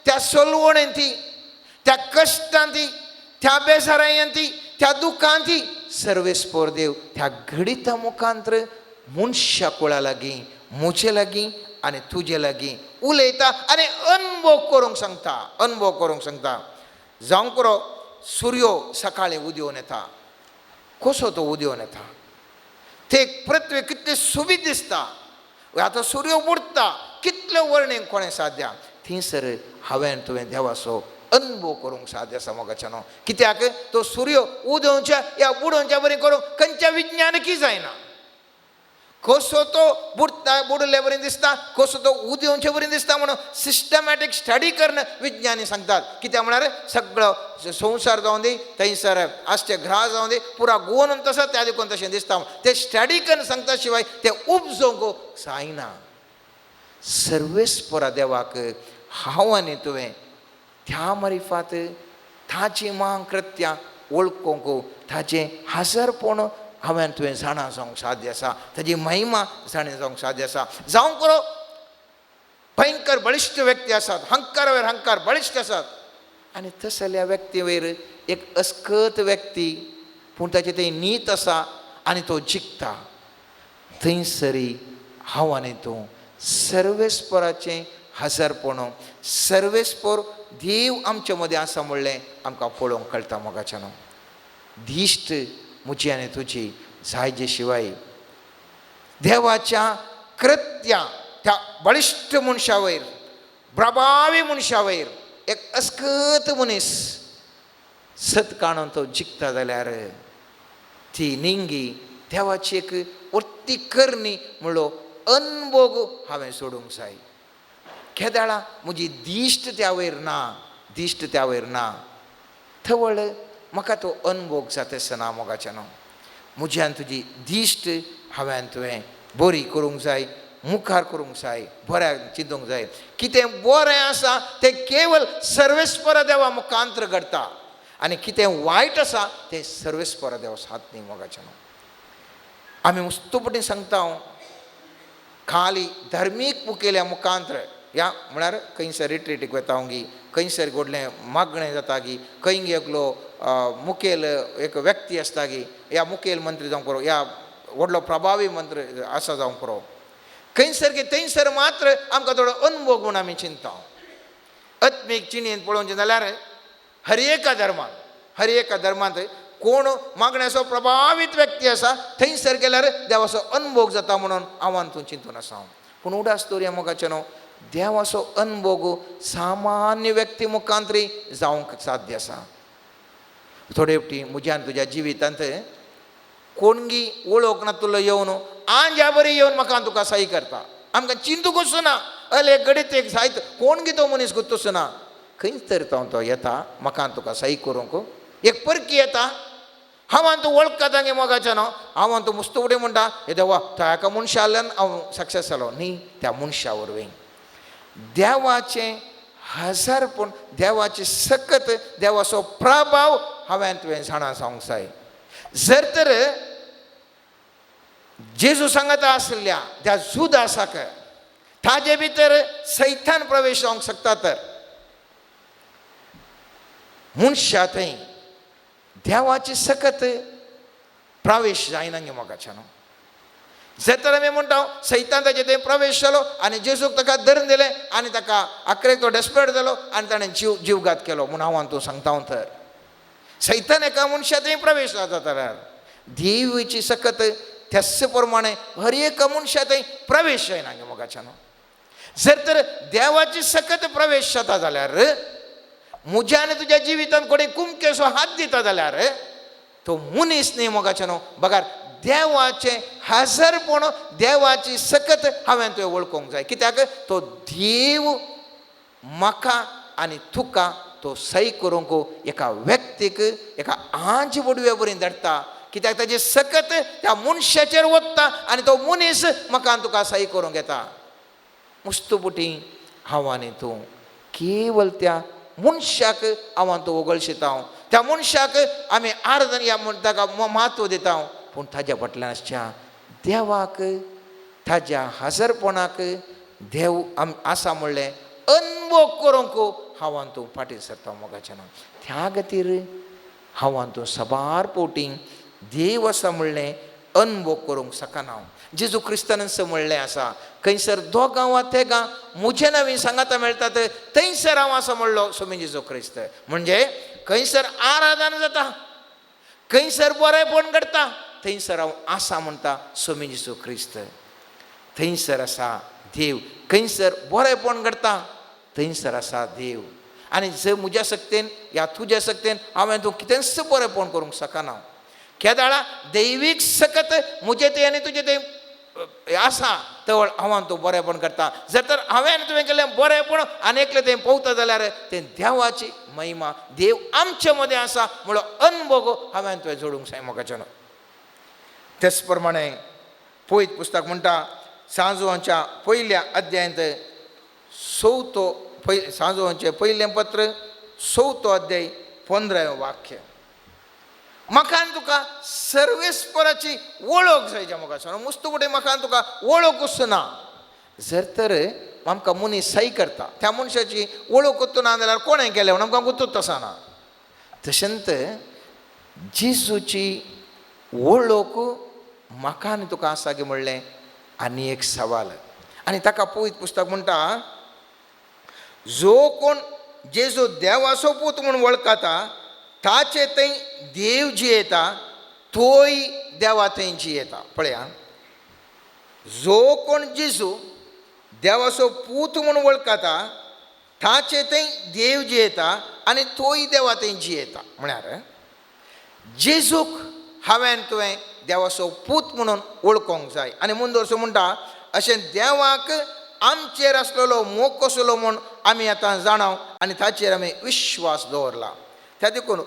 S1: त्या सोलवणेंती, त्या कश्टांती, त्या बेजारांती, त्या दुखांती सर्वेस्पर देव त्या घडिता मुखांत मनशा कुळा लागीं, म्हजे लागीं आनी तुजे लागीं उलयता आनी अनुभव करूंक सांगता. अनुभव करूंक सांगता. जावंक पुरो सुर्यो सकाळीं उदेवन येता. कसो तो उदेवन येता? ते पृथ्वी कितली सोबीत दिसता. आतां सुर्यो बुडटा, कितले वर्णीक कोणें साध्या. थंयसर हांवें तुवें देवाचो अनुभव करूंक साध्य आसा मोगाच्यानो. कित्याक तो सूर्य उदोवच्या या बुडोवच्या बरी करूंक खंयच्या विज्ञानकी जायना. कसो तो बुडटा बुडले बरी दिसता, कसो तो उदेवचे बरी दिसता म्हणून सिस्टमॅटीक स्टडी करून विज्ञानी सांगतात. कित्याक म्हळ्यार सगळो संवसार जावन दी, थंयसर आसचे ग्रह जावन दी, पुरा गोवन तसो त्या देखून तशें दिसता. ते स्टडी करून सांगता शिवाय ते उपजोवंक जायना. सर्वेस्परा देवाक हांव आनी तुवें त्या मारिफात ताची मांग कृत्यां वळखूंक, ताचें हाजरपण हांवें तुवें जाणा जावंक साध्य आसा, ताजी महिमा जाणा जावंक साध्य आसा. जावं करो भयंकर बळिश्ट व्यक्ती आसात, हंकार वयर हंकार बळिश्ट आसात, आनी तसल्या व्यक्ती वयर एक अस्कत व्यक्ती पूण ताची थंय नीत आसा आनी तो जिखता. थंयसरी हांव आनी तूं सर्वेस्पराचें हजारपण, सर्वेस्पर देव आमचे मदें आसा म्हणलें आमकां पळोवंक कळटा मोगाच्यानो. दिश्ट म्हजी आनी तुजी जायजे शिवाय देवाच्या कृत्या त्या बळिश्ट मनशा वयर, प्रभावी मनशा वयर एक अस्कत मनीस सत काणून तो जिखता जाल्यार ती निंगी देवाची एक वर्ती करणी म्हणलो अनभोग हांवें सोडूंक जाय. केदाळा म्हजी दिश्ट त्या वयर ना, दिश्ट त्या वयर ना, थवळ म्हाका तो अनभोग जाता आसतना मोगाच्यानो. म्हज्यान तुजी दिश्ट हांवें तुवें बरी करूंक जाय, मुखार करूंक जाय, बऱ्याक चिंतूंक जाय. कितें बरें आसा तें केवल सर्वेस्पर देवा मुखांत्र घडटा आनी कितें वायट आसा तें सर्वेस्पर देवा साथ न्ही मोगाच्यानो. आमी मुस्तुपटी सांगता हांव खाली धार्मीक मुखेल्या मुखांत्र ह्या म्हळ्यार खंयसर रिट्रीटीक वता हांव गी, खंयसर व्हडलें मागणें जाता गी, खंय एकलो मुखेल एक व्यक्ती आसता गी, ह्या मुखेल मंत्री जावंक पुरो, ह्या व्हडलो प्रभावी मंत्री आसा जावंक पुरो, खंयसर की थंयसर मात्र आमकां थोडो अनुभव म्हूण आमी चिंता. आत्मीक जिणेंत पळोवचें जाल्यार हर एका धर्मांत, हर एका धर्मांत कोण मागण्याचो प्रभावीत व्यक्ती आसा थंयसर गेल्यार देवाचो अनुभोग जाता म्हणून हांव तूं चिंतून आसा. पूण उडास दवरया मोगाचें न्हू, देवाचो अनुभोग सामान्य व्यक्ती मुखांतरी जावंक साध्य आसा. थोडे फावटी म्हज्यान तुज्या जिवितांत कोणगी वळख नातुल्लो येवन आंज्या बरी येवन म्हाका तुका सही करता, आमकां चिंतूंकच ना, अले घडीत एक सायत कोणगी तो मनीस गुत्तूच ना, खंयच तर तो येता म्हाका तुका सही करूंक. एक परकी येता, हांव तूं वळखता गे मोगाचें न्हू, हांव तूं मुस्तुवडे म्हणटा हे देवा त्या एका मनशा आल्यान हांव सक्सेस जालो न्ही. त्या मनशा वरवीं देवाचें हजारपण, देवाची सकत, देवाचो प्रभाव हांवें तुवें जाणा जावंक जाय. जर तर जेजू सांगता आसल्या त्या जुदासाक ताजे भितर सैतान प्रवेश जावंक शकता, तर मनशा थंय देवाची सकत प्रवेश जायना गे मोगाच्या न्हू. जर तर आमी म्हणटा सैतान ताजे थंय प्रवेश जालो आनी जेजूक ताका धरून दिलें आनी ताका आखरेक तो डेस्परेट जालो आनी ताणें जीवघात केलो म्हूण हांव तूं सांगता. तर सैतान एका मनशा थंय प्रवेश जाता जाल्यार देवीची सकत त्याच प्रमाणे हर एका मनशा थंय प्रवेश जायना गे मोगाच्या न्हू. जर तर देवाची सकत प्रवेश जाता जाल्यार म्हज्या आनी तुज्या जिवितांत कोणी कुमकेसो हात दिता जाल्यार तो मनीस न्ही मोगाचें न्हू, बगार देवाचें हजरपण, देवाची सकत हांवें तुवें वळखूंक जाय. कित्याक तो देव म्हाका आनी तुका तो सही करूंक एका व्यक्तीक एका आंज बडव्या बरी धाडटा. कित्याक ताजी सकत त्या मनशाचेर वता आनी तो मनीस म्हाका आनी तुका सही करूंक येता. मुस्तुपुटी हांव आनी तूं केवल त्या मनशाक हांव आनी तूं वगळशिता, त्या मनशाक आमी आर्दन ह्या म्हण ताका म्हत्व दिता, पूण ताज्या फाटल्यान आसच्या देवाक, ताज्या हजरपणाक देव आसा म्हणलें अनभोग करूंक हांव आनी तूं फाटीं सरता मोगाचें न्हू. त्या खातीर हांव आनी तूं साबार पोटी देव आसा म्हणलें अनभोग करूंक शकना. जेजू क्रिस्तान म्हणलें आसा खंयसर दोगां वा तेगां म्हजे नवीन सांगाता मेळटात थंयसर हांव आसा म्हणलो स्वामी जेजू क्रिस्त. म्हणजे खंयसर आराधना जाता, खंयसर बरेंपण घडटा, थंयसर हांव आसा म्हणटा स्वामी जेजू क्रिस्त. थंयसर आसा देव, खंयसर बरेंपण घडटा थंयसर आसा देव. आनी जर म्हज्या शक्तेन या तुज्या शक्तेन हांवें तूं कितेंच बरेंपण करूंक शकना. केदाळा दैवीक सकत म्हजें तें आनी तुजें तें आसा तवळ हांव तूं बरेंपण करता. जर तर हांवें आनी तुवें केल्लें बरेंपण आनी एकलें तें पळोवता जाल्यार तें देवाची महिमा, देव आमचे मदें आसा म्हणलो अनभोग हांवें तुवें जोडूंक जाय मोगाच्यान. तेच प्रमाणे पयत पुस्तक म्हणटा सांजवांच्या पयल्या अध्यायांत चवथो सांजवांचें पयलें पत्र चवथो अध्याय 15वें वाक्य. म्हाका आनी तुका सर्वेस्पराची वळख जाय ज्या मोगाचो मुस्तू फुडें म्हाका आनी तुका वळखूच ना. जर तर आमकां मनीस सही करता त्या मनशाची वळख ना जाल्यार कोणें केलें म्हणून आमकां गुतूच आसना. तशेंच जेजूची वळख म्हाका आनी तुका आसा गे म्हणलें आनी एक सवाल. आनी ताका पवित्र पुस्तक म्हणटा जो कोण जेजू देवाचो पूत म्हूण वळखता ताचे थंय देव जियेता तोय देवा थंय जियेता. पळया, जो कोण जेजू देवाचो पूत म्हूण वळखता ताचे थंय देव जियेता आनी तोय देवा थंय जियेता. म्हळ्यार जेजूक हांवें तुवें देवाचो पूत म्हणून वळखूंक जाय. आनी मुंदोरसो म्हणटा अशें देवाक आमचेर आसलेलो मोग कसलो म्हूण आमी आतां जाणाव आनी ताचेर आमी विश्वास दवरला. त्या देखून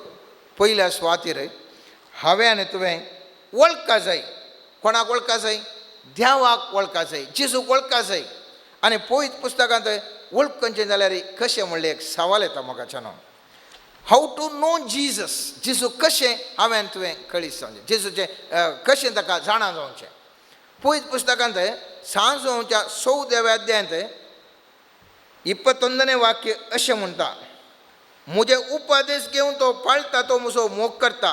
S1: पयल्या सुवातेर हांवें आनी तुवें वळखा जाय. कोणाक वळखा जाय? देवाक वळखा जाय, जेजूक वळखा जाय. आनी पवित्र पुस्तकांत वळखचें जाल्यार कशें म्हणलें एक सवाल येता मोगाच्यान. How to know Jesus, जेजू कशें हांवें तुवें कळीत जावचें, जेजूचें कशें ताका जाणा जावचें. पवित्र पुस्तकांत सांजोवच्या 14व्या अध्यायांत 21 वाक्य अशें म्हणटा, म्हजे उपदेश घेवन तो पाळटा तो म्हजो मोग करता,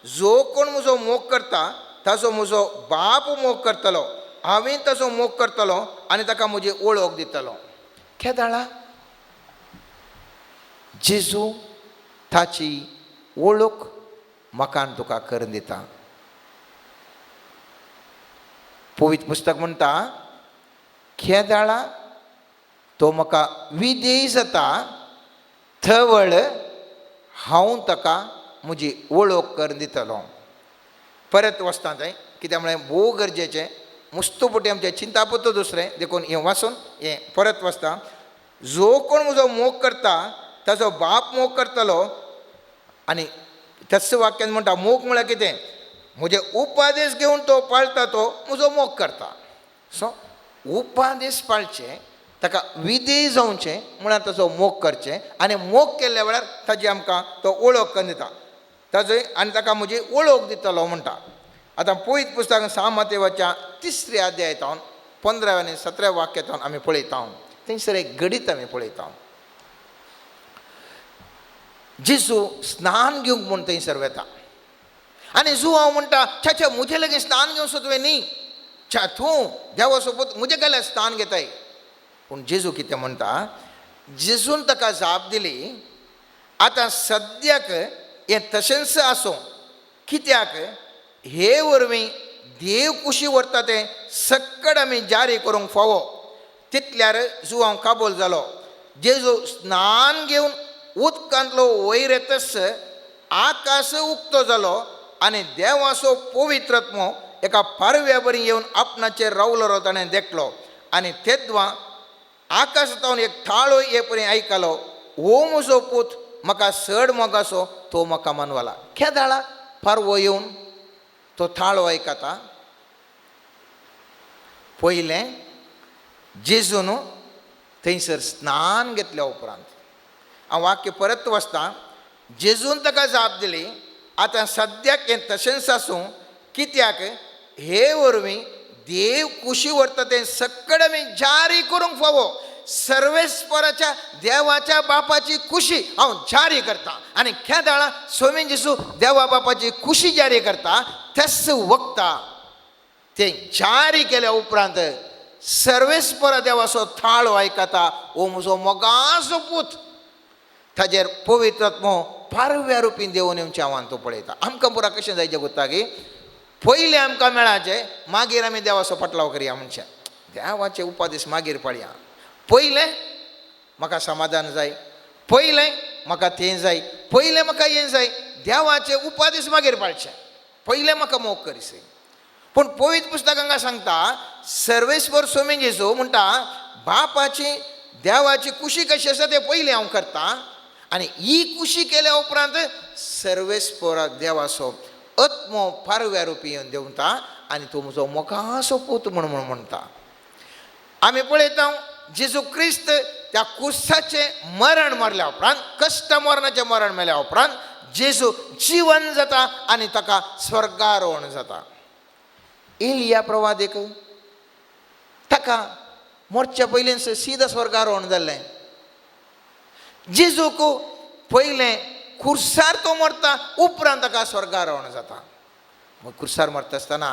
S1: जो कोण म्हजो मोग करता ताचो म्हजो बाप मोग करतलो, हांवें ताचो मोग करतलो आनी ताका म्हजी वळख दितलो. केदाळा जेजू ताची वळख म्हाका आनी तुका करून दिता. पवित्र पुस्तक म्हणटा केदाळा तो म्हाका विधेय जाता थवळ हांव ताका म्हजी वळख करून दितलो. परत वचता थंय कित्याक म्हळ्यार भोव गरजेचें मुस्तू पुटी आमचें चिंतापत्त दुसरें देखून हें वाचून हें परत वचता. जो कोण म्हजो मोग करता ताचो बाप मोग करतलो. आनी त्याच वाक्यान म्हणटा मोग म्हळ्यार कितें? म्हजे उपदेश घेवन तो पाळटा तो म्हजो मोग करता. सो उपदेश पाळचें, ताका विधेय जावचें म्हळ्यार ताचो मोग करचें आनी मोग केल्ल्या वेळार ताजी आमकां तो वळख करून दिता ताजो आनी ताका म्हजी वळख दितलो म्हणटा. आतां पवित्र पुस्तक सा मातेवाच्या 3ऱ्या अध्यायांत 15व्या आनी 17व्या वाक्यांत आमी पळयता. थंयसर एक घडीत आमी पळयता. जेजू स्नान घेवंक म्हूण थंयसर वेता आनी जुवांव म्हणटा छा छा म्हजे लागीं स्नान घेवंक सो तुवें न्ही, छा तूं देवा सोबत म्हजे गेल्यार स्नान घेताय. पूण जेजू कितें म्हणटा? जेजून ताका जाप दिली आतां सद्याक हें तशेंच आसूं, कित्याक हे वरवीं देव कुशी व्हरता तें सक्कड आमी जारी करूंक फावो. तितल्यार जुवांव काबूल जालो. जेजू स्नान घेवन उदकांतलो वयर येतच आकाश उक्तो जालो आनी देवाचो पवित्रात्मो एका पारव्या बरी येवन आपणाचेर रावलो ताणें देखलो. आनी तेद्वां आकाशांत एक थाळो हे परी आयकलो, हो म्हजो पूत म्हाका चड मोगासो तो म्हाका मानवला. केदाळा पारवो येवन तो थाळो आयकता. पयलें जेजून थंयसर स्नान घेतल्या उपरांत हांव वाक्य परत वाचता. जेजून ताका जाप दिली आतां सद्याक हें तशेंच आसूं, कित्याक हे वरवीं देव कुशी व्हरता तें सक्कड आमी जारी करूंक फावो. सर्वेस्पराच्या देवाच्या बापाची कुशी हांव जारी करता. आनी केदाळा सोमी जेजू देवा बापाची कुशी जारी करता तेच वखता तें जारी केल्या उपरांत सर्वेस्परा देवाचो थाळो आयकता, ओ म्हजो मोगाचो पूत ताजेर पवित्रात्मो पारव्या रुपीन देवून येवचें हांव तो पळयता. आमकां पुरा कशें जायचें गुत्ता की पयलें आमकां मेळाचें मागीर आमी देवाचो पटलाव करया म्हणचें देवाचे उपादेश मागीर पळया. पयलें म्हाका समाधान जाय, पयलें म्हाका तें जाय, पयलें म्हाका हें जाय, देवाचे उपादीस मागीर पाळचें, पयलें म्हाका मोग करीसे. पूण पवित्र पुस्तक हांगा सांगता सर्वेस्पर स्वामी जेजू म्हणटा बापाची देवाची कुशी कशी आसा तें पयलें हांव करता आनी ही कुशी केल्या उपरांत सर्वेस्पर देवाचो आत्मो पारव्या रुपी येवन देंवता आनी तो म्हजो मोगासो पूत म्हूण म्हूण म्हणटा. आमी पळयता जेजू क्रिस्त त्या कुर्साचें मरण मरल्या उपरांत, कश्ट मरणाचें मरण मेल्या उपरांत जेजू जिवन जाता आनी ताका स्वर्गारोहण जाता. एलिया प्रवादीक ताका मरच्या पयलींच सीधा स्वर्गारोहण जाल्लें. जेजूक पयलें कुर्सार तो मरता, उपरांत ताका स्वर्गारोहण जाता. कुर्सार मरता आसतना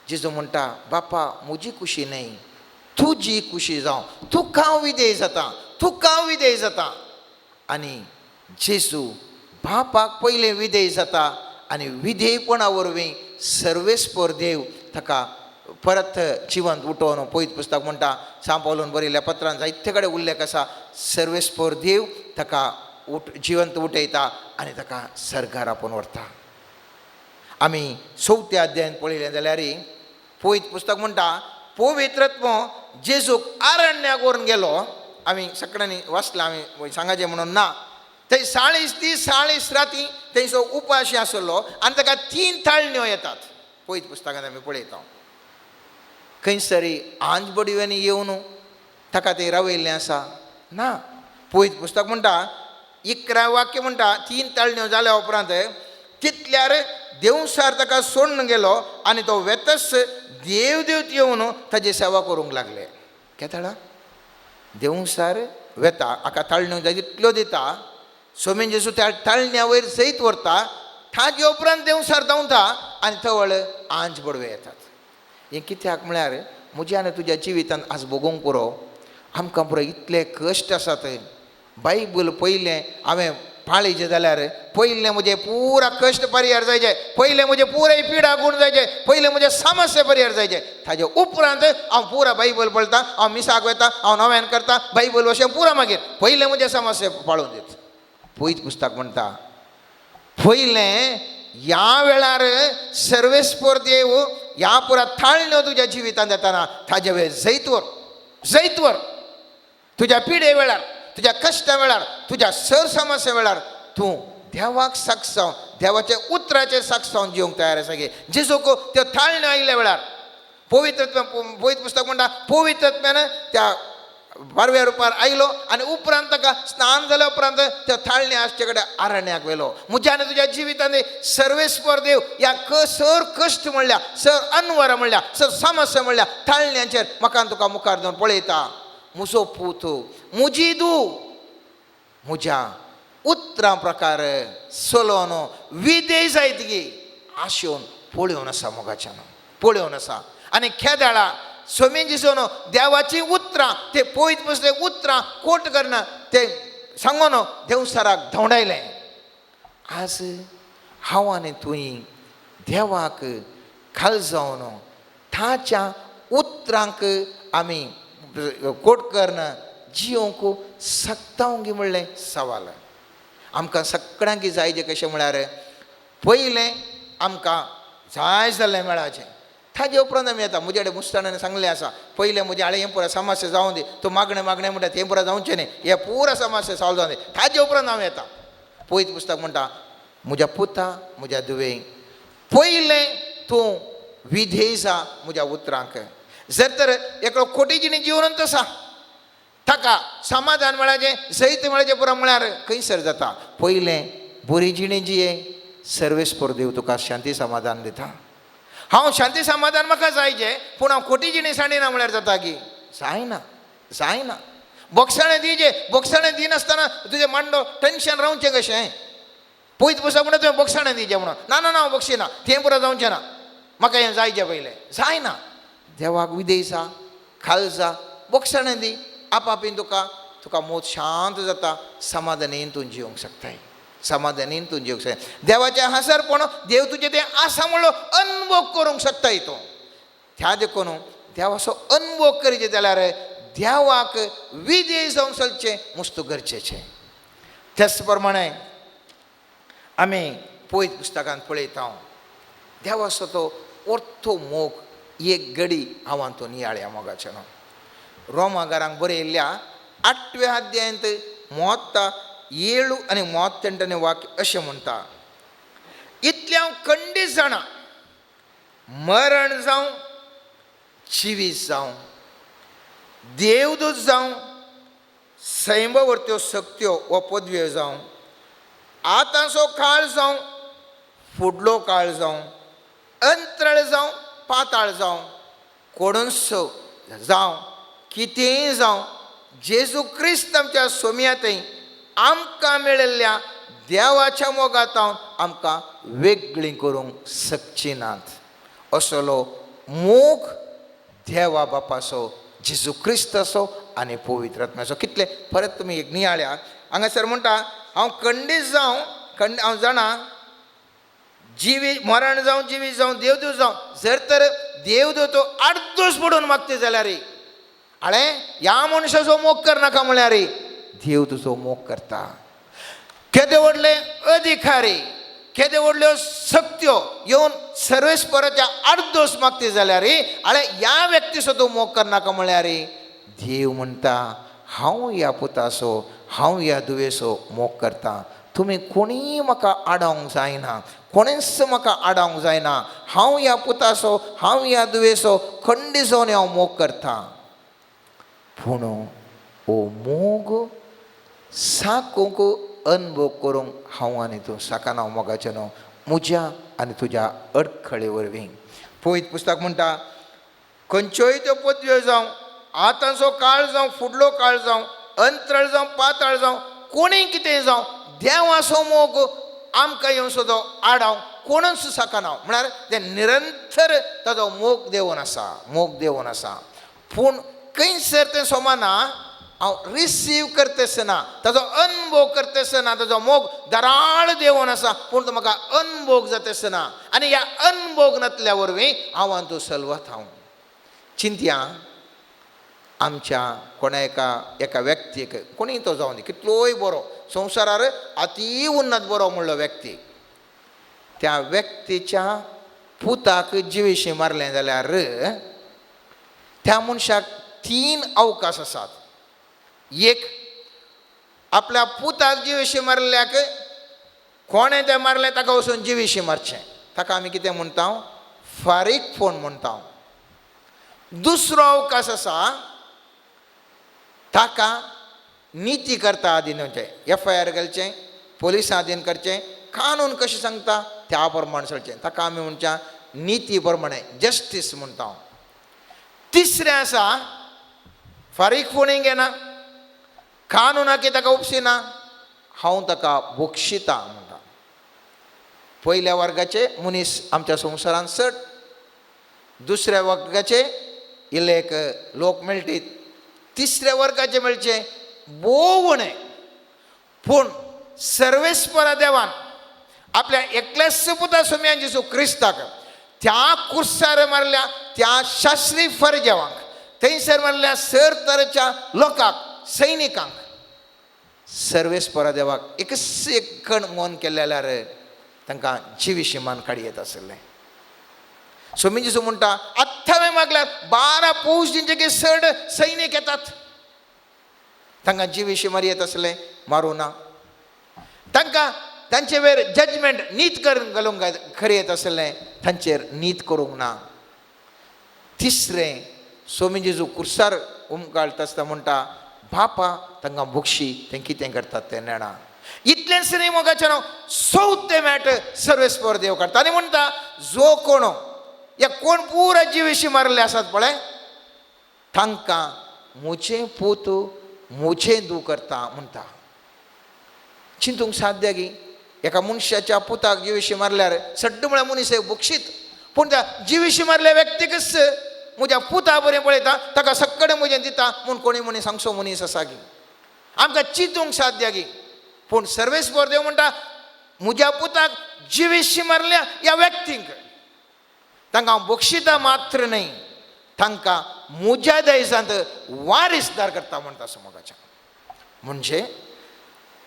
S1: जेजू म्हणटा बापा म्हजी कुशी न्हय तुजी कुशी जावं, तुका हांव विधेय जाता, तुका हांव विधेय जाता. आनी जेजू बापाक पयलें विधेय जाता आनी विधेयपणा वरवीं सर्वेस्पर देव ताका परत जिवंत उठोवन पवित्र पुस्तक म्हणटा सांव पावलून बरयल्ल्या पत्रान जायते कडेन उल्लेख आसा सर्वेस्पर देव ताका जिवंत उठयता आनी ताका सर्गार आपोवन व्हरता. आमी चवथ्या अध्यायान पळयलें जाल्यार पवित्र पुस्तक म्हणटा पवित्रत्व जेजूक आरण्याक व्हरून गेलो. आमी सगळ्यांनी वाचलां, आमी सांगाचें म्हणून ना. थंय 40 दीस 40 राती थंयसो उपाशी आसलो आनी ताका 3 ताळण्यो येतात. पवित्र पुस्तकांत आमी पळयता खंयसरी आंज बडव्यांनी येवन ताका तें रावयल्लें आसा ना. पवित्र पुस्तक म्हणटा 11 वाक्य म्हणटा 3 ताळण्यो जाल्या उपरांत तितल्यार देवसार ताका सोडून गेलो आनी तो वेतस देव देवत येवन ताजी सेवा करूंक लागले. केताळा देवसार वेता हाका ताळण्यो जाय तितल्यो दिता, सोमीन जेजू त्या ताळण्या वयर सयत व्हरता, ताजे उपरांत देवसार धांवता आनी तवळ आंज बडवे येतात. हें कित्याक म्हळ्यार म्हज्या आनी तुज्या जिवितांत आज भोगूंक पुरो, आमकां पुरो इतले कश्ट आसात. बायबल पयलें हांवें पाळीचें जाल्यार पयलें म्हजें पुरा कश्ट परिहार जायचे, पयलें म्हजें पुराय पिडा गुण जायचे, पयलें म्हजें समस्या परिहार जायचे, ताजे उपरांत हांव पुरा बायबल पळता, हांव मिसाक वता, हांव नव्यान करता बायबल वशें पुरा, मागीर पयलें म्हजें समस्या पाळून दित. पयच पुस्तक म्हणटा पयलें ह्या वेळार सर्वेस्पर देव ह्या पुरा ताळण्यो तुज्या जिवितांत येताना ताजे वेळ जैतवर जैतवर तुज्या पिडे वेळार, तुज्या कश्टा वेळार, तुज्या सर समस्या वेळार तूं देवाक साक्ष जावन देवाच्या उतराचेर साक्ष जावन जिवंक तयार आसा गे. जेजूक त्यो ताळण्यो आयिल्ल्या वेळार पवित्र पवित्र पुस्तक म्हणटा पवित्रत्म्यान त्या बारव्या रुपार आयलो आनी उपरांत ताका स्नान जाल्या उपरांत त्या ताळण्या आसचे कडेन आरण्याक व्हेलो. म्हज्या आनी तुज्या जिवितांत सर्वेस्पर देव ह्या सर कश्ट म्हणल्या, सर अनवर म्हणल्या, सर समस्या म्हणल्या ताळण्यांचेर म्हाका तुका मुखार जावन पळयता म्हजो पूत म्हजी दू म्हज्या उतरां प्रकार चलोवन विधेय जायत गी आशेवन पळोवन आसा, मोगाच्यान पळोवन आसा. आनी खेदाळा स्वामी दिसून देवाचीं उतरां ते पयत बसले उतरां कोट करना ते सांगून देवसाराक धांवडायलें. आज हांव आनी तुवें देवाक खाल जावन ताच्या उतरांक आमी कोट करन जिवंक शकता गी म्हणलें सवाल. आमकां सगळ्यांक जाय जें कशें म्हळ्यार पयलें आमकां जाय जाल्लें मेळाचें, ताजे उपरांत आमी येता. म्हजे कडेन मुस्ताणान सांगलें आसा पयलें म्हजें हाडे हें पुरा समस्या जावं दी, तूं मागणें मागणें म्हणटा तें पुरा जावचें न्ही, हें पुरा समस्या सॉल्व जावं दी, ताजे उपरांत हांव येता. पयत पुस्तक म्हणटा म्हज्या पुता म्हज्या धुवे पयलें तूं विधेय जा म्हज्या उतरांक. जर तर एकलो खोटी जिणी जिवनंत आसा ताका समाधान मेळाचें जैत मेळाचें पुरा म्हळ्यार खंयसर जाता. पयलें बरी जिणी जिये सर्वेस्पर देव तुका शांती समाधान दिता. हांव शांती समाधान म्हाका जायचें पूण हांव खोटी जिणी सांडिना म्हळ्यार जाता की जायना जायना. बोगसाणें दिवचें, बोगसाणें दिनासतना तुजें मांडो टेंशन रावचें कशें. पयत पुस्तक म्हणटा तुवें बोगसाणें दिवचें म्हणून ना ना ना हांव बक्षिना तें पुरो जावचें ना, म्हाका हें जायचें पयलें जायना. देवाक विधेय जा, खाल जा, बोगसाणें दी, आपापीन तुका तुका मोत शांत जाता, समाधानीन तूं जिवंक शकताय, समाधानीन तूं जिवंक शकता. देवाचें हांसरपण देव तुजें तें आसा म्हणलो अनुभव करूंक शकताय तूं. त्या देखून देवाचो अनुभव करीत जाल्यार देवाक विधेय जावन चलचें मुस्त गरजेचें. त्याच प्रमाणे आमी पयत पुस्तकांत पळयता, देवाचो तो ortho मोग एक गडी हांव तो नियाळ्या मोगाचें न्हू. रोमागारांक बरयल्ल्या 8व्या अध्यायांत 37 आनी 38 वाक्य अशें म्हणटा, इतलें हांव खंडीत जाणा, मरण जावं जिवीत जावं, देवदूत जावं, सैमवरत्यो सक्त्यो वा पदव्यो जावं, आतांचो काळ जावं, फुडलो काळ जावं, अंतराळ जावं, पाताळ जावं, कोणूच जावं, कितेंय जावं, जेजू क्रिस्त आमच्या सोम्यातय आमकां मेळिल्ल्या देवाच्या मोगांत आमकां वेगळीं करूंक शकची नात. असलो मोग देवा बापाचो, जेजू क्रिस्ताचो आनी पवित्र आत्म्याचो. कितले परत तुमी एक नियाळ्या हांगासर म्हणटा, हांव खंडीत जावं, खंड हांव जाणा, जिवी मरण जावं, जिवीत जावं, देवदूत जावं, जर तर देवदूत आडदोस पडून मागता जाल्यार आळे ह्या मनशाचो मोग करनाका म्हळ्यार देव तुजो मोग करता. केदे व्हडले अधिकारी, केदे व्हडल्यो सक्त्यो येवन सर्वेस्पराच्या आडदोस मागता जाल्यार आळे ह्या व्यक्तीचो तूं मोग करनाका म्हळ्यार देव म्हणटा, हांव ह्या पुताचो, हांव ह्या धुवेचो मोग करता. तुमी कोणीय म्हाका आडावंक जायना, कोणेच म्हाका आडावंक जायना. हांव ह्या पुताचो, हांव ह्या धुवेचो खंडीत जावन हांव मोग करता. पूण हो मोग साकूंक अनुभव करूंक हांव आनी तूं साकना मोगाचें न्हू, म्हज्या आनी तुज्या अडखळे वरवीं. पवित्र पुस्तक म्हणटा, खंयच्योय त्यो पदव्यो जावं, आतांचो काळ जावं, फुडलो काळ जावं, अंतराळ जावं, पाताळ जावं, कोणीय कितें जावं, देवाचो मोग आमकां येवन सुद्दां आडावंक कोणूच शकना. म्हळ्यार ते निरंतर ताजो मोग देवून आसा, मोग देवून आसा. पूण खंयसर तें सोमाना हांव रिसीव करतासतना, ताजो अनुभव करतासतना, ताजो मोग दराळ देवून आसा, पूण तो म्हाका अनुभोग जातासतना आनी ह्या अनुभोग नातल्या वरवीं हांव आनी तूं सलवत हांव. चिंतया, आमच्या कोणा एका व्यक्तीक, कोणीय तो जावं दी, कितलोय बरो संवसारार अती उन्नत बरो म्हणलो व्यक्ती, त्या व्यक्तीच्या पुताक जिविशी मारलें जाल्यार त्या मनशाक 3 अवकाश आसात. एक, आपल्या पुताक जिविशी मारल्याक कोणें तें मारलें ताका वचून जिविशी मारचें, ताका आमी कितें म्हणटा, फारीक फोन म्हणटा. दुसरो अवकाश आसा, ताका निती करता आदीन वचचें, एफ I R घालचें, पोलिसां आदीन करचें, कानून कशें सांगता त्या प्रमाण चलचें, ताका आमी म्हणच्या निती प्रमाणे जस्टीस म्हणटा. तिसरें आसा, फारीक फोणींग घेना, कानुनाकी ताका उपसिना, हांव ताका बक्षिता म्हणटा. पयल्या वर्गाचे मनीस आमच्या संवसारांत चड, दुसऱ्या वर्गाचे इल्ले एक लोक मेळटीत, तिसऱ्या वर्गाचे मेळचे भोव उणें. पूण सर्वेस्परा देवान आपल्या एकल्याच पुता सुम्यान जेजू क्रिस्ताक त्या कुर्सार मारल्या त्या शास्त्री फर्जेवांक, थंयसर मारल्या सर तरेच्या लोकांक, सैनिकांक, सर्वेस्परा देवाक एकच एक कण मन केल्लें जाल्यार तांकां जिविशी मान काडी येत आशिल्लें. स्वामी जेजू म्हणटा, आत्तां हांवें मागल्यार 12 पौज दिंचे चड सैनीक येतात, तांकां जिविशी मारी येत आसलें, मारूं ना. तांकां तांचे वेर जजमेंट नीत करून घालूंक खरी येत आसलें, तांचेर नीत करूंक ना. तिसरें, स्वामी जेजू कुर्सार उमकाळटा आसतना म्हणटा, बापा तांकां बक्षी, तें कितें करतात तें नेणा. इतलेंच न्ही मोगाचें नांव, चवथें मॅट सर्वेस्पर देव काडटा आनी म्हणटा, जो कोण ह्या कोण पुरा जिविशी मारिल्ले आसात पळय, तांकां म्हजें पूत म्हजें दू करता म्हणटा. चिंतूंक साध्य गी, एका मनशाच्या पुताक जिविशी मारल्यार सड्ड म्हळ्यार मनीस एक बक्षीत, पूण त्या जिविशी मारल्या व्यक्तीकच म्हज्या पुता बरें पळयता, ताका सगळें म्हजें दिता म्हूण कोणी मनीस सांगचो मनीस आसा गी. आमकां चिंतूंक साध्य गी. पूण सर्वेस्पर देव म्हणटा, म्हज्या पुताक जिविशी मारल्या ह्या व्यक्तींक तांकां हांव बक्षिता मात्र न्हय, तांकां म्हज्या दायजांत वारिसदार करता म्हणटा समोगाच्या. म्हणजे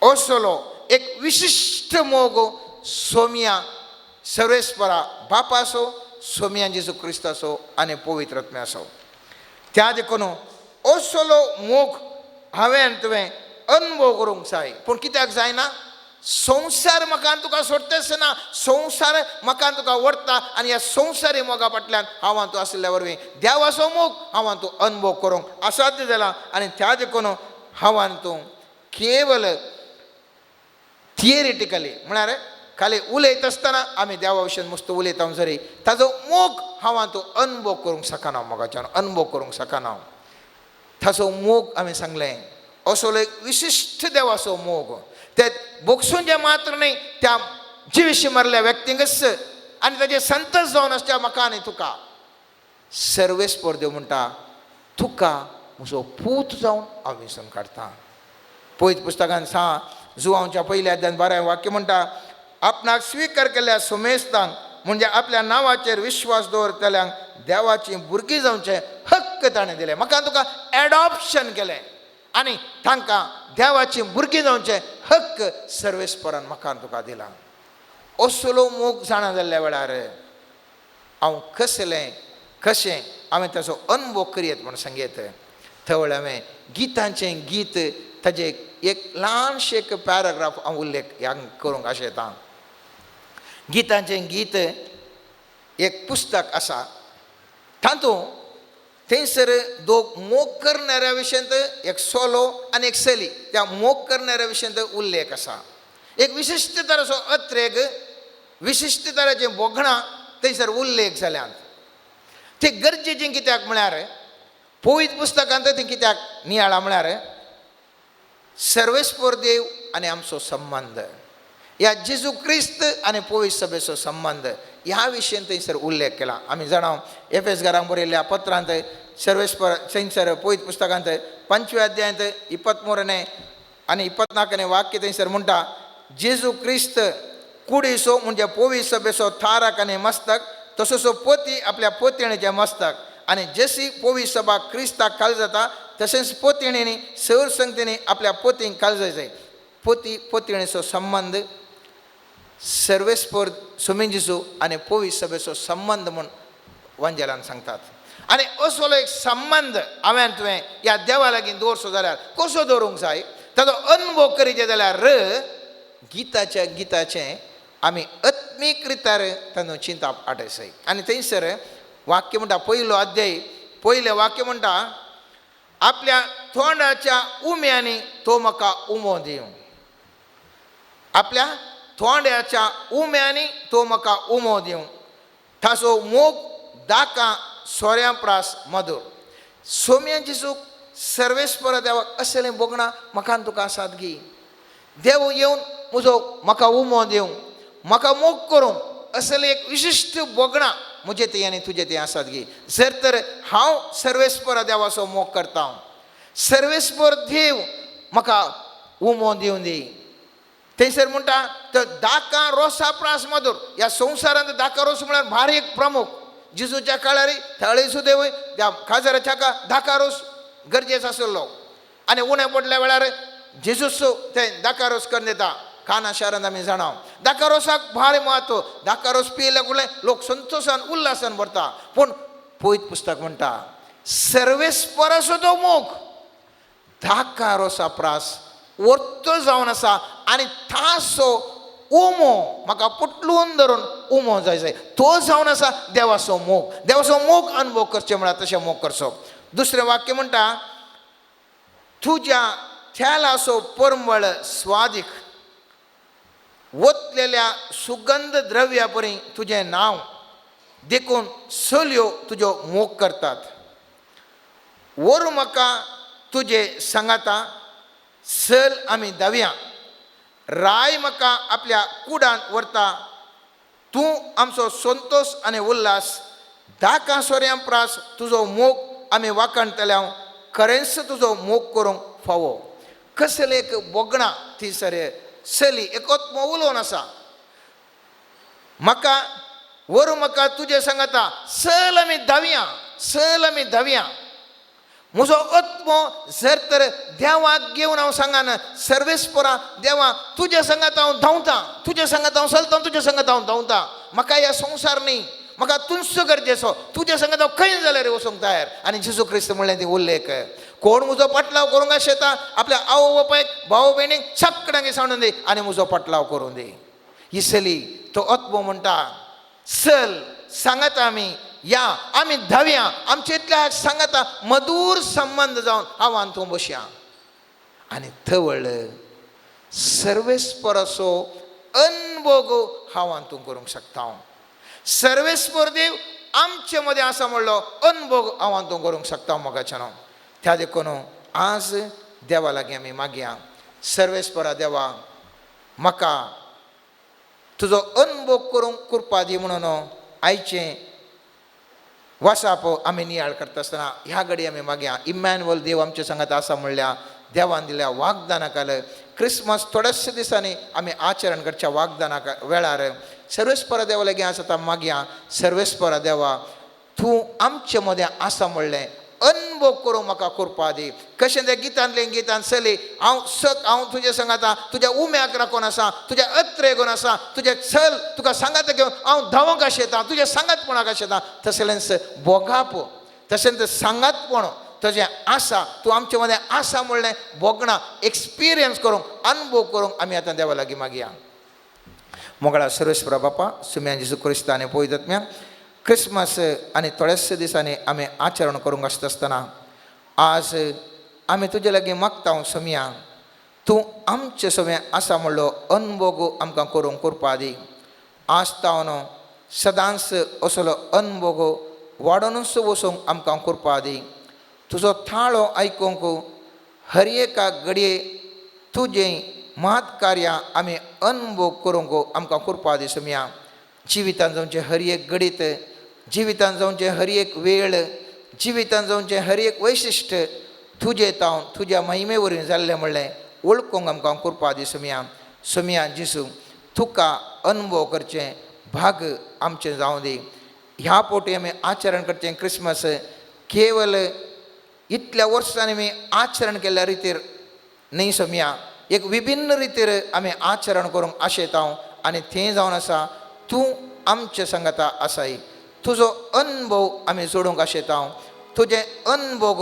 S1: असलो एक विशिश्ट मोग सोम्या सर्वेस्परा बापासो, सोम्या जेजू क्रिस्ताचो आनी पवित्र आत्म्याचो. त्या देखून असलो मोग हांवें आनी तुवें अनुभव करूंक जाय. पूण कित्याक जायना? संवसार म्हाका आनी तुका सोडटाच ना. संवसार म्हाका आनी तुका व्हरता आनी ह्या संवसारी मोगा फाटल्यान हांव आनी तूं आशिल्ल्या वरवीं देवाचो मोग हांव आनी तूं अनुभव करूंक असाध्य जाला. आनी त्या देखून हांव आनी तूं केवल थियरिटिकली म्हळ्यार खाली उलयत आसतना आमी देवा विशयन मस्त उलयता जरी ताजो मोग हांव आनी तूं अनुभव करूंक शकना. मोगाच्यान अनुभव करूंक शकना. ताचो मोग हांवें सांगलें असलो एक विशिश्ट देवाचो मोग ते बोगसून मात्र न्हय त्या जिविशी मारल्या व्यक्तींकच आनी ताजे संतोष जावन आसच्या म्हाका आनी तुका सर्वेस्पर देव म्हणटा तुका म्हजो पूत जावन हांव विंचून काडटा. पयत पुस्तकान सा जुवांच्या पयल्या अध्यान 12 वाक्य म्हणटा आपणाक स्विकार केल्ल्या सुमेस्तांक म्हणजे आपल्या नांवाचेर विश्वास दवरतल्यांक देवाची भुरगीं जावचें हक्क ताणें दिलें. म्हाका तुका एडॉप्शन केलें आनी तांकां देवाची भुरगीं जावचें हक्क सर्वेस्परान म्हाका तुका दिला. असलो मोग जाणा जाल्ल्या वेळार हांव कसलें कशें हांवें ताचो अनुभव करयत म्हूण सांगयत. थवळ हांवें गितांचें गीत ताजें एक ल्हानशें एक पॅराग्राफ हांव उल्लेख ह्या करूंक आशेतां. गितांचें गीत एक पुस्तक आसा. तातूंत थंयसर दोग मोग करणाऱ्या विशयांत एक सोलो आनी एक चली त्या मोग करणाऱ्या विशयांत उल्लेख आसा. एक विशिश्ट तराचो अत्रेग विशिश्ट तराचीं भोगणां थंयसर उल्लेख जाल्यात. ती गरजेचीं कित्याक म्हळ्यार पवित्र पुस्तकांत ती कित्याक नियाळा म्हळ्यार सर्वेस्पर देव आनी आमचो संबंद ह्या जेजू क्रिस्त आनी पवित्र सभेचो संबंद ह्या विशयान थंयसर उल्लेख केला. आमी जाणा एफेस घरांक बरयल्ल्या पत्रांत सर्वेस्पर थंयसर पवित्र पुस्तकांत 5व्या अध्यायांत 23 आनी 24 वाक्य थंयसर म्हणटा जेजू क्रिस्त कुडीचो म्हणजे पवित्र सभेचो थारक आनी मस्तक तसोसो पोती आपल्या पोतयणीचें मस्तक आनी जशी पवित्र सभा क्रिस्ताक खाल जाता तशेंच पोतयणींनी सर संगतींनी आपल्या पोतींक खाल जाय. पोती पोतयणीचो संबंद सर्वेस्पर सोमिंजीचो आनी पवित्र सभेचो संबंद म्हूण वांजेलान सांगतात. आनी असलो एक संबंद हांवें तुवें ह्या देवा लागीं दवरचो जाल्यार कसो दवरूंक जाय ताचो अनुभव करीत जाल्यार गिताच्या गिताचें आमी आत्मीक रितार तांचो चिंताप आटयसय. आनी थंयसर वाक्य म्हणटा पयलो अध्याय पयलें वाक्य म्हणटा आपल्या तोंडाच्या उम्यांनी तो म्हाका उमो दिवं. आपल्या तोंडाच्या उम्यांनी तो म्हाका उमो दिवं. ताचो मोग दाका सोऱ्या प्रास मधूर. सोम्यांची चूक सर्वेस्पर देवाक असलें भोगणां म्हाका तुका आसात गी. देव येवन म्हजो म्हाका उमो दिवं म्हाका मोग करूंक असलें एक विशिश्ट भोगणां म्हजे ती आनी तुजे ती आसात गी. जर तर हांव सर्वेस्पर देवाचो मोग करता सर्वेस्पर देव म्हाका उमो दिवं दी. थंयसर म्हणटा तर दाका रोसा प्रास मधूर. ह्या संवसारांत दाका रोस म्हळ्यार भारी एक प्रमुख. जेजूच्या काळार थळी सुद्दां त्या खाजराच्या का दाका रोस गरजेचो आशिल्लो आनी उणें पडल्या वेळार जेजूस ते दाका रोस करून दिता. काना शारांत आमी जाणा दाका रोसाक भारी म्हत्व. दाका रोस पियेल्या कुडले लोक संतोशान उल्हासान भरता. पूण पवित्र पुस्तक म्हणटा सर्वेस्पराचो तो मोग दाका रोसा प्रास वर्तो जावन आसा आनी तासो उमो म्हाका पुटलून धरून उमो जाय जाय तो जावन आसा देवाचो मोग. देवाचो मोग अनुभव करचें म्हळ्यार तशें मोग करचो. दुसरें वाक्य म्हणटा तुज्या थेलाचो परमळ स्वादीक वतलेल्या सुगंध द्रव्या परी तुजें नांव देखून चलयो तुज्यो मोग करतात. व्हर म्हाका तुजे सांगाता चल आमी धांवया. राय म्हाका आपल्या कुडांत व्हरता. तूं आमचो संतोश आनी उल्हास दाका सोऱ्यां प्रास तुजो मोग आमी वाखाणतल्या खरेंच तुजो मोग करूंक फावो. कसलें एक भोगणां ती सर चली एक आत्मो उलोवन आसा म्हाका व्हर म्हाका तुजें सांगाता चल आमी धांवया चल आमी धांवया. म्हजो आत्मो जर तर देवाक घेवन हांव सांगान सर्वेस्परा देवा तुज्या संगात हांव धांवता, तुज्या संगात हांव चलता, तुज्या संगात हांव धांवता, म्हाका ह्या संवसार न्ही, म्हाका तुमचो गरजेचो, तुज्या संगात हांव खंय जाल्यार वचूंक तयार. आनी जेजू क्रिस्त म्हणलें ती उल्लेख, कोण म्हजो पाटलाव करूंक आशेता आपल्या आवय बापायक भाव भयणीक सगळ्यांक सांडून दी आनी म्हजो पाटलाव करूं दी. इसली तो आत्मो म्हणटा चल सांगात आमी या आमी धाव्या, आमचे इतल्या सांगाता मधूर संबंद जावन हांव तूं बसया. आनी थवळ सर्वेस्पराचो अनभोग हांव तूं करूंक शकता. हांव सर्वेस्पर देव आमचे मदें आसा म्हणलो अनभोग हांव तूं करूंक शकता मोगाच्यान. त्या देखून आज देवा लागीं आमी मागया, सर्वेस्परा देवा म्हाका तुजो अनभोग करूंक कृपा दी म्हणून आयचें वासाप आमी नियाळ करता आसतना ह्या घडी आमी मागया. इमॅन्युअल देव आमचे सांगात आसा म्हणल्या देवान दिल्या वागदाना काल क्रिसमस थोड्याशा दिसांनी आमी आचरण करच्या वागदाना वेळार सर्वेस्परा देवा लागीं आसा ता मागया, सर्वेस्परा देवा तूं आमचे मदें आसा म्हणलें अनभोग करूंक म्हाका कृपा दी. कशें त्या गितांतलें गितान चली हांव सत हांव तुज्या सांगाता तुज्या उम्याक राखून आसा, तुज्या अत्रे घेवन आसा, तुजें चल तुका सांगाता घेवन हांव धांवंक आशेता, तुज्या सांगातपणाक आशेता. तसलेंच भोगाप तशेंच सांगातपण तुजें आसा, तूं आमचे मदें आसा म्हणलें भोगणां एक्सपिरियन्स करूंक अनुभव करूंक आमी आतां देवा लागीं मागया. मोगळा सर्वेस्परा बापा सुम्या जेजू क्रिस्ता आनी पवित्र क्रिसमस आनी थोड्याशा दिसांनी आमी आचरण करूंक आसता आसतना आज आमी तुजे लागीं मागता सोमया तूं आमचे सोम्या आसा म्हणलो अनभोग आमकां करूंक कृपा दी. आज तावन सदांच असलो अनभोग वाडोवनूच वचूंक आमकां कृपा दी. तुजो थाळो आयकूंक हर एका घडये तुजें महत् कार्यां आमी अनुभव करूंक आमकां कृपा दी सोमया. जिवितांत जावचें हर एक घडीत, जिवितांत जावचें हर एक वेळ, जिवितांत जावचें हर एक वैशिश्ट तुजें तावन तुज्या महिमे वरवीं जाल्लें म्हणलें वळखूंक आमकां कृपा दी सोमया. सोमया जेजू तुका अनुभव करचें भाग आमचें जावं दी. ह्या पोटी आमी आचरण करचें क्रिसमस केवल इतल्या वर्सांनी आमी आचरण केल्ल्या रितीर न्ही सोमया, एक विभिन्न रितीर आमी आचरण करूंक आशेता आनी थंय जावन आसा तूं आमचे सांगाता आसाय. तुजो अनुभव आमी जोडूंक आशेता, तुजें अनुभव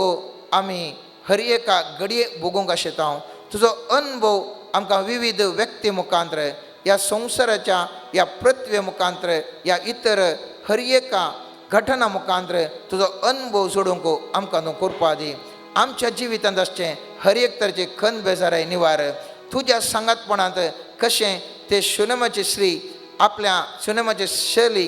S1: आमी हर एका घडये भोगूंक आशेता. तुजो अनुभव आमकां विविध व्यक्ती मुखांतर ह्या संवसाराच्या ह्या पृथ्वे मुखांतर ह्या इतर हर एका घटना मुखांतर तुजो अनुभव जोडूंक आमकां तूं कृपा दी. आमच्या जिवितांत आसचें हर एक तरेचे खंत बेजाराय निवार. तुज्या सांगातपणांत कशें ते शुनमाची स्त्री आपल्या सुनेमाची शैली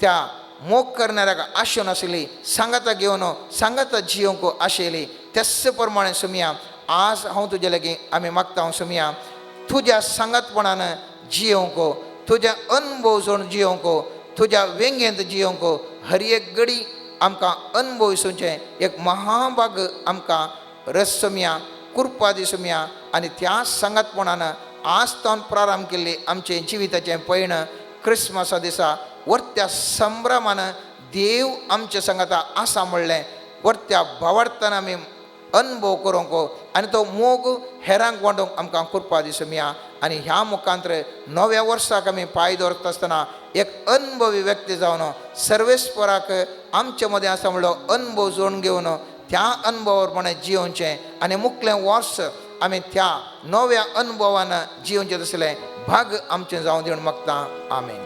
S1: त्या मोग करणाऱ्याक आशेवन आशिल्ली, सांगाता घेवन सांगाता जियोंक आशिल्ली, त्याच प्रमाणे सोमया आज हांव तुजे लागीं आमी मागता हांव सोमया तुज्या सांगातपणान जियोंक, तुज्या अनुभव जोडून जियोंक, तुज्या वेंगेंत जियोंक हर एक घडी आमकां अनुभव दिसूचें एक महाभाग आमकां रस सोमया, कृपा दी सोमया. आनी त्या सांगातपणान आज तावन प्रारंभ केल्ली आमचें जिविताचें पयण क्रिसमसा दिसा वर्त्या संभ्रमान देव आमचे सांगाता आसा म्हणलें वर्त्या भावार्थान आमी अनुभव करूंक आनी तो मोग हेरांक वांटूंक आमकां कृपा दी सोमया. आनी ह्या मुखांतर नव्या वर्साक आमी पांय दवरता आसतना एक अनुभवी व्यक्ती जावन सर्वेस्पराक आमचे मदें आसा म्हणलो अनुभव जोडून घेवन त्या अनुभवा प्रमाणे जियोवचें आनी मुखलें वर्स आमी त्या नव्या अनुभवान जियोवचें तसलें भाग आमचें जावं दी म्हूण मागता. आमेन.